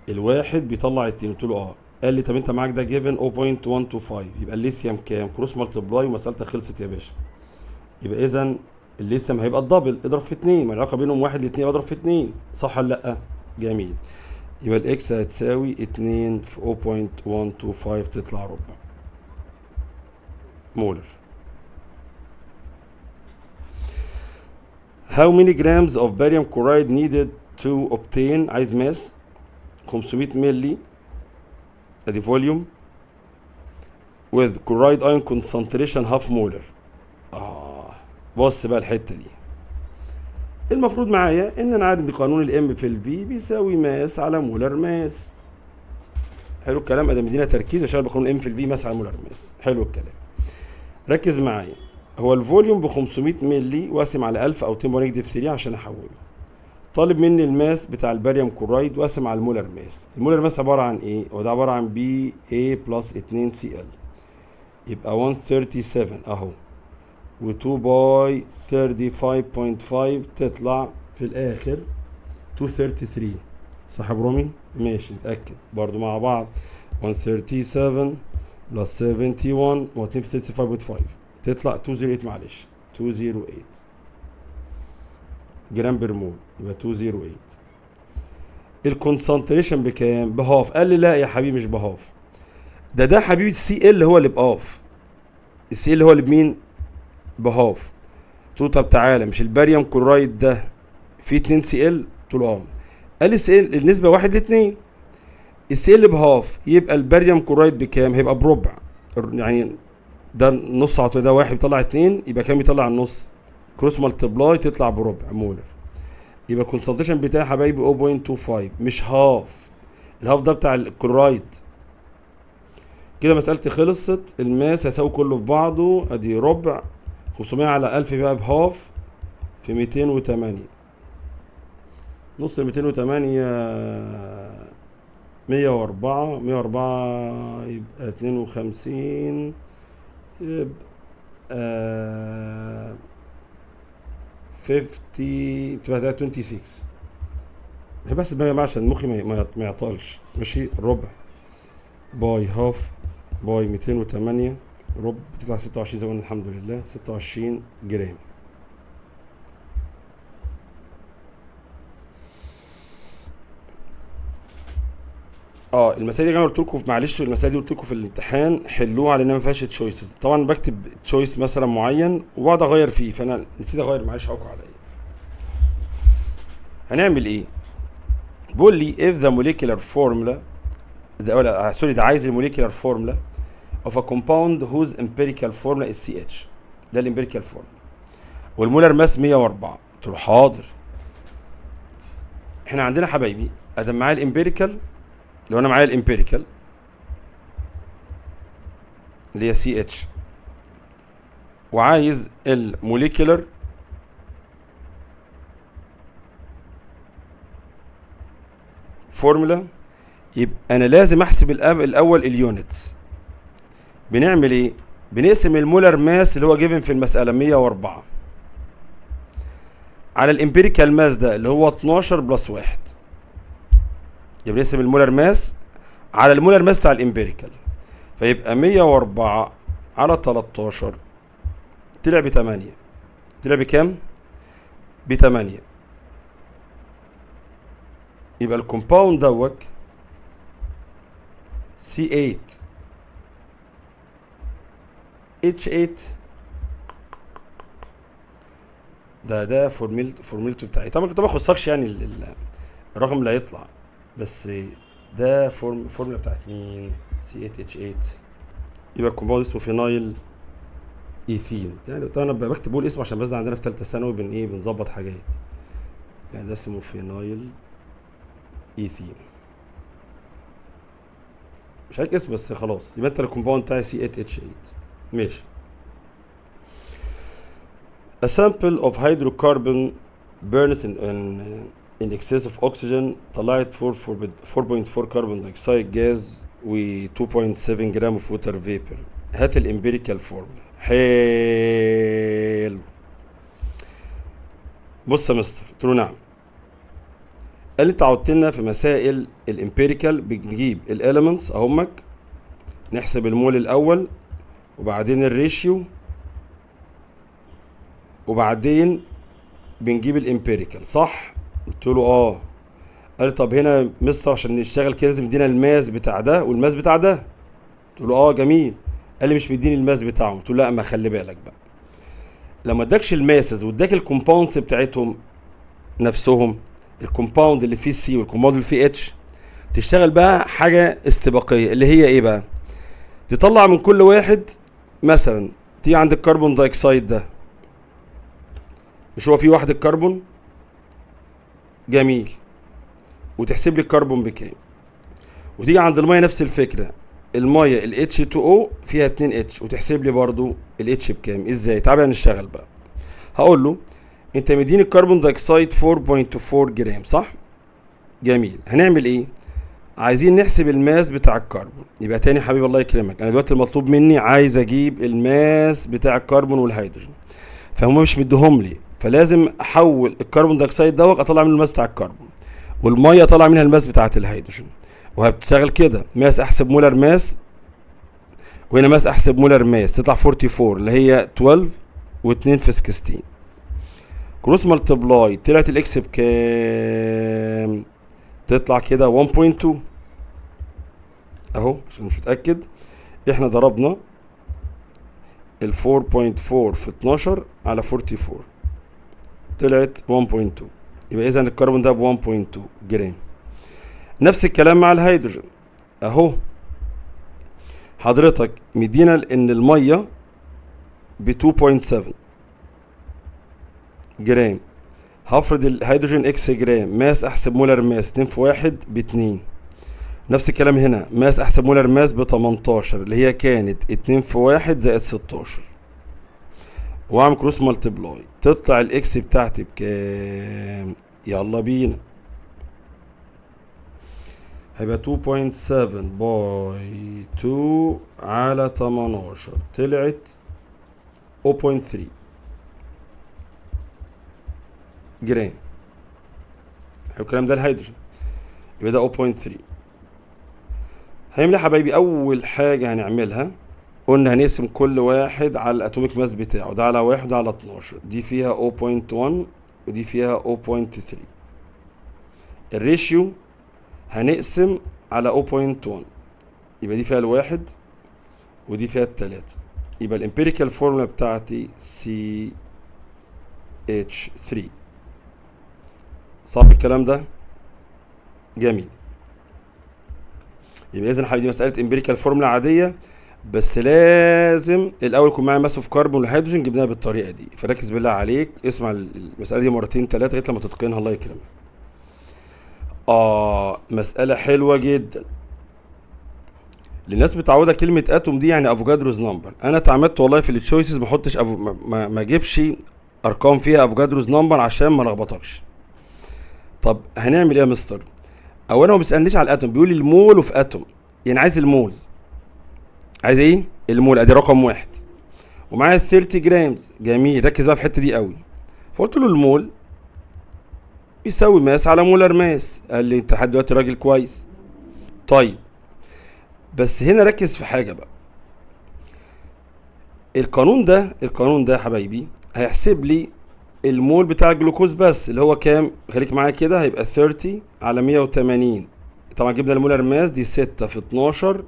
الواحد بيطلع 2. قلت له اه. قال لي طب انت معاك ده given 0.125، يبقى الليثيوم كام؟ cross multiply ومسألتك خلصت يا باشا. يبقى اذا الليثيوم هيبقى ال double، اضرب في 2، ما العلاقة بينهم 1 ل 2، اضرب في 2، صح ولا لا؟ جميل. يبقى ال X هتساوي 2 في 0.125، تطلع ربع molar. How many grams of barium chloride needed to obtain، عايز mass 500 ملي ادي volume with chloride ion concentration half molar. بص بقى الحتة دي، المفروض معايا ان انا عارف ان قانون ال M في ال V بيساوي mass على molar mass. حلو الكلام، ادام مدينا تركيز عشان بقانون M في ال V mass على molar mass. حلو الكلام، ركز معايا. هو ال volume ب 500 ملي واقسم على 1000 او 10 negative 3 عشان احوله. طالب مني ال mass بتاع ال barium chloride واقسم على ال molar mass. ال molar mass عبارة عن ايه؟ هو ده عبارة عن Ba plus 2 Cl، يبقى 137 اهو، و2 by 35.5 تطلع في الاخر 233، صح يا برومي؟ ماشي، نتاكد برضو مع بعض. 137 plus 71 و 2 في 35.5 تطلع 208، معلش 208 gram per mole، يبقى 208. ال concentration بكام؟ ب half. قال لي لا يا حبيبي مش ب half، ده حبيبي ال Cl هو اللي ب half، ال Cl هو اللي بمين؟ ب half. قلت له طب تعالى، مش ال barium chloride ده فيه 2 Cl؟ قلت له اه. قال لي Cl النسبة 1 ل 2، ال Cl ب half، يبقى ال barium chloride بكام؟ هيبقى بربع، يعني ده نص على طول، ده واحد بيطلع 2، يبقى كام يطلع النص؟ cross multiply تطلع بربع molar. يبقى ال concentration بتاعي يا حبايبي 0.25 مش half، ال half ده بتاع الكلورايد. كده مسألتي خلصت. ال mass هيساوي كله في بعضه، ادي ربع 500 على 1000 بقى ب half في 208، نص ال 208 104، 104 يبقى 52، يبقى 50، بتبقى ده 26. بحب احسب بقى يا جماعة عشان مخي ما يعطلش. ماشي، ربع by half by 208 ربع بتطلع 26 زي ما قلنا الحمد لله، 26 جرام. المسائل دي انا قلت لكم، معلش المسائل دي قلت لكم في الامتحان حلوها لان ما فيهاش choices. طبعا بكتب choice مثلا معين وبقعد اغير فيه، فانا نسيت اغير، معلش حقكم عليا. هنعمل ايه؟ بيقول لي if the molecular formula the، ولا sorry، ده عايز ال molecular formula of a compound whose empirical formula is CH. ده ال empirical formula وال molar mass 104. قلت له حاضر. احنا عندنا حبايبي ادم معايا ال empirical، لو انا معايا ال empirical اللي هي CH وعايز ال molecular formula، يبقى انا لازم احسب الاول ال units. بنعمل ايه؟ بنقسم ال molar mass اللي هو given في المساله 104 على ال empirical mass ده اللي هو 12 plus 1. يبقى بنقسم ال molar mass على ال molar mass بتاع ال empirical، فيبقى 104 على 13 طلع ب 8. طلع بكام؟ ب 8. يبقى ال compound دوت C8 H8 ده فورميلته بتاعي. طبعا كنت ما اخصكش يعني الرقم اللي هيطلع، بس ده فورمولا بتاعت مين؟ C8H8. يبقى ال compound اسمه phenyl ethene. يعني طبعا انا بكتب بقول اسمه عشان بس ده عندنا في ثالثه ثانوي بن ايه بنظبط حاجات. يعني ده اسمه phenyl ethene، مش عارف اسمه بس خلاص. يبقى انت ال compound بتاعي C8H8. ماشي. A sample of hydrocarbon burns in excess of oxygen طلعت 4.4 carbon dioxide gas و 2.7 gram of water vapor. هات ال empirical formula. حلو. بص يا مستر، قلت له نعم. قال لي انت عودتنا في مسائل ال empirical بنجيب ال elements اهمك، نحسب المول الاول وبعدين ال ratio وبعدين بنجيب ال empirical، صح؟ قلت له اه. قال لي طب هنا مستر عشان نشتغل كده لازم يدينا ال mass بتاع ده وال mass بتاع ده. قلت له اه جميل. قال لي مش مديني ال mass بتاعهم. قلت له لا، ما خلي بالك بقى، لما اداكش ال masses واداك ال compounds بتاعتهم نفسهم، ال compound اللي فيه C وال compound اللي فيه H، تشتغل بقى حاجه استباقيه اللي هي ايه بقى؟ تطلع من كل واحد مثلا، تيجي عند ال carbon dioxide ده، مش هو فيه واحد الكربون؟ جميل، وتحسب لي الكربون بكام. وتيجي عند الميه نفس الفكره، الميه ال H2O فيها 2 H، وتحسب لي برضو ال H بكام. ازاي؟ تعالى نشتغل بقى. هقول له انت مديني ال carbon dioxide 4.4 جرام، صح؟ جميل. هنعمل ايه؟ عايزين نحسب ال mass بتاع الكربون. يبقى تاني حبيبي الله يكرمك، انا دلوقتي المطلوب مني عايز اجيب ال mass بتاع الكربون والهيدروجين، فهم مش مديهم لي، فلازم احول ال carbon dioxide دوت اطلع منه ال mass بتاع الكربون، والميه اطلع منها ال mass بتاعه الهيدروجين. وهبتشتغل كده mass احسب molar mass، وهنا mass احسب molar mass، تطلع 44 اللي هي 12 و2 في 16 cross multiply، طلعت ال X بكام؟ تطلع كده 1.2 اهو. عشان مش متاكد، احنا ضربنا ال 4.4 في 12 على 44 طلعت 1.2. يبقى اذا الكربون ده ب 1.2 جرام. نفس الكلام مع الهيدروجين اهو. حضرتك مدينا ان الميه ب 2.7 جرام، هفرض الهيدروجين X جرام، mass احسب molar mass 2 في 1 ب 2. نفس الكلام هنا، mass احسب molar mass ب 18 اللي هي كانت 2 في 1 زائد 16، واعمل cross multiply، تطلع ال X بتاعتي بكام؟ يلا بينا، هيبقى 2.7 by 2 على 18، طلعت 0.3 جرام. الكلام ده الهيدروجين، يبقى ده 0.3. هنعمل ايه يا حبايبي؟ اول حاجه هنعملها قلنا هنقسم كل واحد على ال atomic mass بتاعه، ده على 1 وده على 12، دي فيها 0.1 ودي فيها 0.3. ال ratio هنقسم على 0.1، يبقى دي فيها الواحد ودي فيها التلاتة، يبقى ال empirical formula بتاعتي CH3. صعب الكلام ده؟ جميل. يبقى اذا حبيبي مسالة empirical formula عاديه، بس لازم الاول يكون معايا mass of carbon والهيدروجين، جبناها بالطريقة دي. فركز بالله عليك، اسمع المسالة دي مرتين ثلاثة لغاية لما تتقنها، الله يكرمك. مسالة حلوة جدا. للناس متعوده كلمة atom دي يعني Avogadro's number. انا اتعمدت والله في ال choices ما احطش ما اجيبش ارقام فيها Avogadro's number عشان ما لخبطكش. طب هنعمل ايه يا مستر؟ اولا هو ما بيسالنيش على ال atom، بيقول لي ال mole of atom، يعني عايز ال moles. عايز ايه؟ المول. ادي رقم واحد، ومعايا 30 grams. جميل، ركز بقى في الحتة دي قوي. فقلت له المول يساوي mass على molar mass. قال لي انت لحد دلوقتي راجل كويس. طيب بس هنا ركز في حاجة بقى، القانون ده يا حبايبي هيحسب لي المول بتاع الجلوكوز بس، اللي هو كام؟ خليك معايا كده، هيبقى 30 على 180. طبعا جبنا ال molar mass دي 6 في 12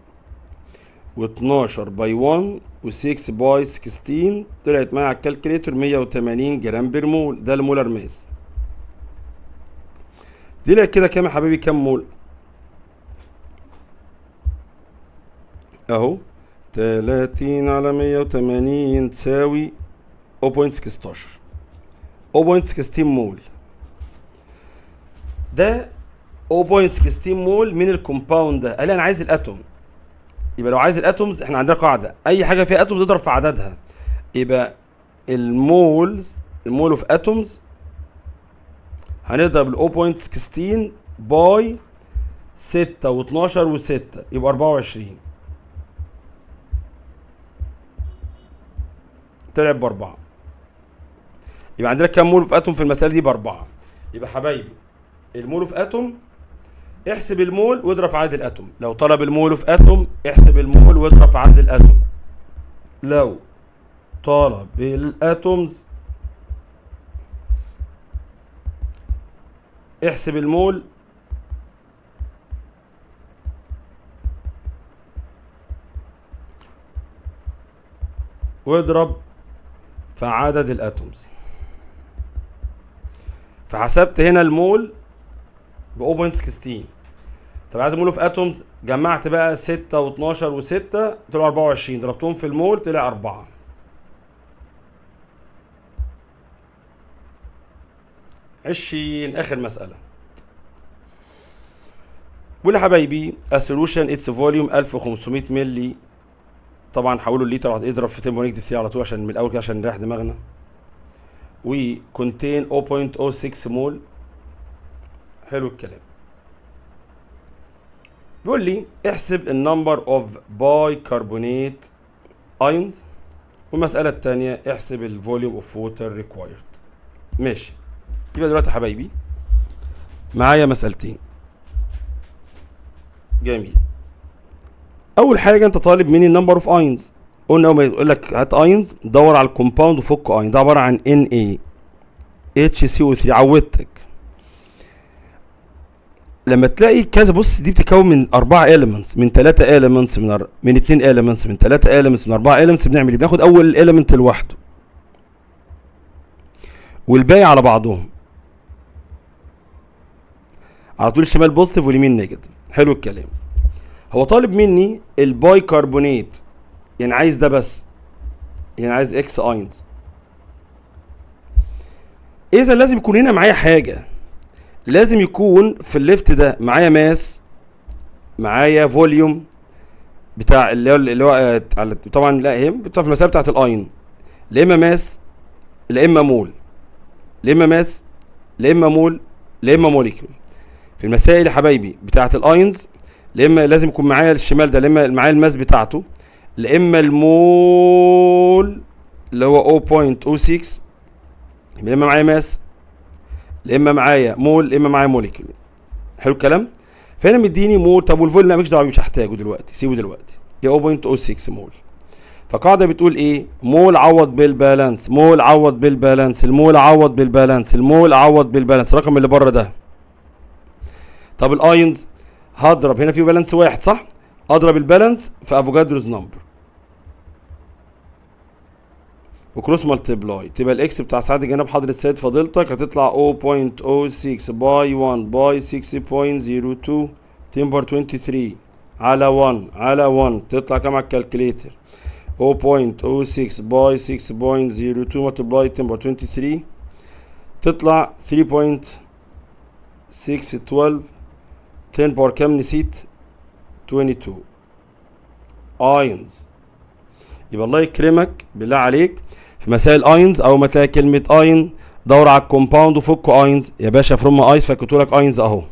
و12 by 1 و6 by 16، طلعت معايا على ال calculator 180 gram per mole. ده ال molar mass. طلع كده كام يا حبايبي؟ كام مول؟ اهو 30 على 180 تساوي 0.16، 0.16 مول. ده 0.16 مول من ال compound ده. قال لي انا عايز ال atom، يبقى لو عايز ال atoms احنا عندنا قاعدة، اي حاجة فيها atoms تضرب في عددها، يبقى ال moles، ال mole of atoms هنضرب ال 0.16 by 6 و12 و6 يبقى 24، طلع ب4. يبقى عندنا كام mole of atom في المسالة دي؟ ب4. يبقى حبايبي ال mole of atom احسب المول واضرب في عدد ال atom. لو طلب ال mole of atom احسب المول واضرب في عدد ال atom. لو طلب ال atoms احسب المول واضرب في عدد ال atoms. فحسبت هنا المول ب 0.16. طب عايز mole of atoms، جمعت بقى 6 و12 و6 طلعوا 24، ضربتهم في المول طلع 4. 20 اخر مسألة. بيقول يا حبايبي a solution its volume 1500 ملي، طبعا حوله الليتر، اضرب في 10 negative 3 على طول عشان من الاول كده عشان نريح دماغنا. و contain 0.06 مول. حلو الكلام. بيقول لي احسب ال number of bicarbonate ions، والمسألة التانية احسب ال volume of water required. ماشي، يبقى دلوقتي يا حبايبي معايا مسألتين. جميل. اول حاجة انت طالب مني ال number of ions، قلنا اول ما يقول لك هات ions دور على ال compound وفك اين، ده عبارة عن NaHCO3. عودتك لما تلاقي كذا، بص دي بتتكون من 4 elements، من 3 elements، من 2 elements، من 3 elements، من 4 elements. بنعمل ايه؟ بناخد اول element لوحده والباقي على بعضهم على طول، الشمال positive واليمين negative. حلو الكلام. هو طالب مني البايكربونات، يعني عايز ده بس، يعني عايز X ions. اذا لازم يكون هنا معايا حاجة، لازم يكون في ال left ده معايا mass، معايا volume بتاع اللي هو طبعا لا هي بتاع في المسالة بتاعت الاين، لا اما mass لا اما مول، لا اما mass لا اما مول لا اما molecule. في المسائل يا حبايبي بتاعت ال ions لا اما لازم يكون معايا الشمال ده، لا اما معايا ال mass بتاعته، لا اما المول اللي هو 0.06، يا اما معايا mass لا اما معايا مول لا اما معايا molecule. حلو الكلام. فهنا مديني مول، طب وال volume لا مالكش دعوه بيه، مش هحتاجه دلوقتي، سيبه دلوقتي، دي 0.06 مول. فقاعدة بتقول ايه؟ مول عوض بال balance، مول عوض بال balance، المول عوض بال balance، المول عوض بال balance، الرقم اللي بره ده. طب ال ions هضرب هنا في balance واحد صح؟ اضرب ال balance في Avogadro's number و cross multiply، تبقى ال X بتاع سعادة جناب حضرة السيد فضيلتك هتطلع 0.06 by 1 by 6.02 10 power 23 على 1 على 1، تطلع كام على ال calculator؟ 0.06 by 6.02 multiply 10 power 23، تطلع 3.612 10 power كام نسيت؟ 22 ions. يبقى الله يكرمك بالله عليك في مسائل ions، اول ما تلاقي كلمة اين دور على ال compound وفك ions يا باشا، from ice فكتوا لك ions اهو.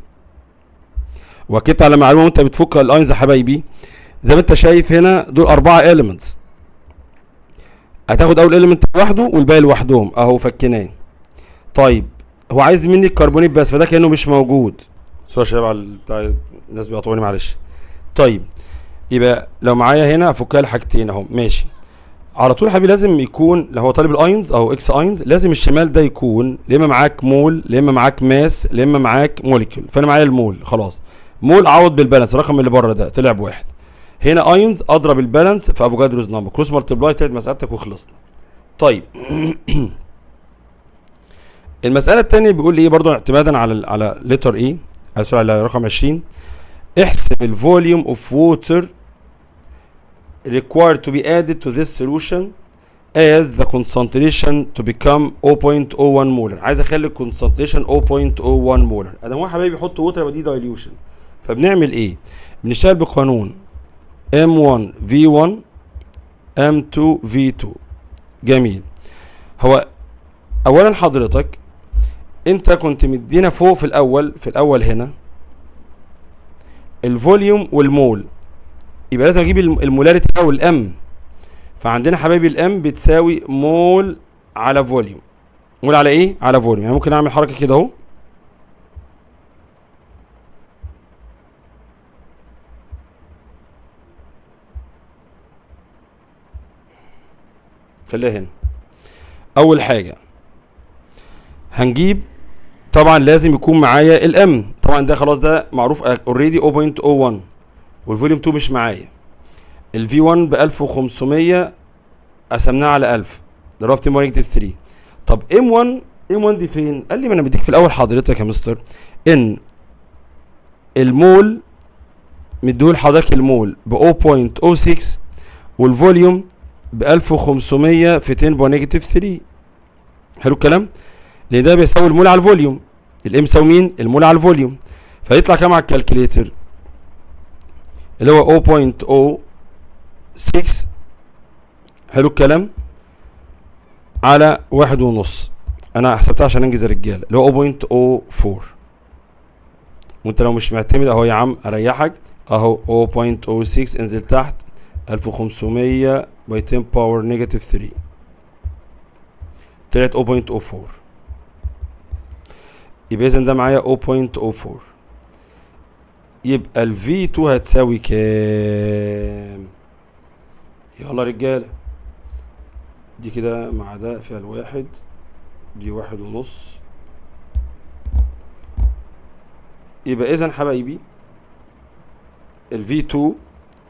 واكدت على معلومة وانت بتفك ال ions يا حبايبي، زي ما انت شايف هنا دول 4 elements، هتاخد اول element لوحده والباقي لوحدهم اهو فكناه. طيب هو عايز مني الكربونيت بس، فده كانه مش موجود. sorry يا شباب على بتاع الناس بيقطعوني معلش. طيب يبقى لو معايا هنا افكها لحاجتين اهو ماشي. على طول يا حبيبي لازم يكون لو هو طالب ال ions او X ions لازم الشمال ده يكون يا اما معاك مول يا اما معاك mass يا اما معاك molecule، فانا معايا المول خلاص. مول اعوض بال balance الرقم اللي بره ده طلع بواحد. هنا ions اضرب ال balance في Avogadro's number cross multiply، طلعت مسالتك وخلصنا. طيب المسالة الثانية بيقول لي ايه برضو اعتمادا على letter A، sorry على رقم 20، احسب ال volume of water required to be added to this solution as the concentration to become 0.01 molar. عايز اخلي ال concentration 0.01 molar. ادام هو حبايبي يحط water يبقى دي dilution. فبنعمل ايه؟ بنشتغل بقانون M1 V1 M2 V2. جميل. هو اولا حضرتك انت كنت مدينا فوق في الاول هنا ال volume وال mole، يبقى لازم اجيب ال molarity او ال M. فعندنا حبايبي ال M بتساوي مول على volume. mole على ايه؟ على volume. يعني ممكن اعمل حركة كده اهو، خليها هنا. اول حاجة هنجيب طبعا لازم يكون معايا ال M، طبعا ده خلاص ده معروف already 0.01، وال volume 2 مش معايا. ال V 1 ب 1500 قسمناها على 1000 ضربت 10 negative 3. طب M 1 دي فين؟ قال لي ما انا مديك في الاول حضرتك يا مستر ان المول، مديهول حضرتك المول ب 0.06 وال volume ب 1500 في 10 negative 3. حلو الكلام؟ لان ده بيساوي المول على ال volume، ال M يساوي مين؟ المول على ال volume. فيطلع كام على ال calculator؟ اللي هو 0.06. حلو الكلام؟ على 1.5. انا حسبتها عشان انجز يا رجاله، اللي هو 0.04. وانت لو مش معتمد اهو يا عم اريحك اهو 0.06، انزل تحت 1500 by 10 power negative 3، طلعت 0.04. يبقى اذا ده معايا 0.04. يبقى ال V2 هتساوي كام؟ يلا رجاله، دي كده مع ده فيها الواحد، دي 1.5. يبقى اذا حبايبي ال V2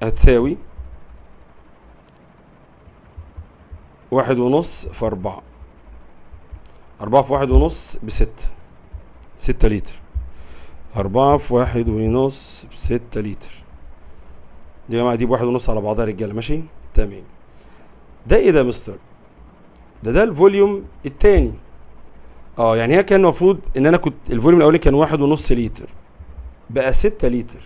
هتساوي 1.5 في 4، 4 في 1.5 ب6، 6 لتر. 4 في 1.5 ب6 لتر. دي يا جماعة دي ب1.5 على بعضها يا رجالة، ماشي؟ تمام. ده ايه ده يا مستر؟ ده ال volume التاني. يعني هي كان المفروض ان انا كنت ال volume الاولاني كان 1.5 لتر، بقى 6 لتر.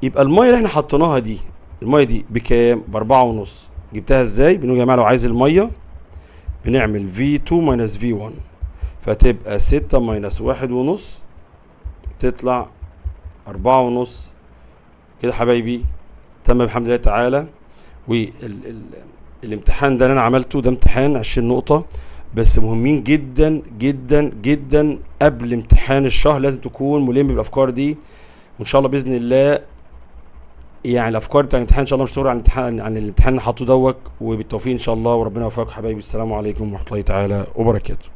يبقى المية اللي احنا حطيناها دي، المية دي بكام؟ ب4.5. جبتها ازاي؟ بنقول يا جماعة لو عايز المية بنعمل V2 minus V1، فتبقى 6 minus 1.5 تطلع 4.5. كده حبايبي تم بحمد الله تعالى. والامتحان ده اللي انا عملته ده امتحان 20 نقطة بس، مهمين جدا جدا جدا. قبل امتحان الشهر لازم تكون ملم بالافكار دي، وان شاء الله باذن الله يعني الافكار بتاع الامتحان ان شاء الله مش هتغير عن الامتحان، عن الامتحان اللي حاطه دوت. وبالتوفيق ان شاء الله، وربنا يوفقكم حبايبي. السلام عليكم ورحمة الله تعالى وبركاته.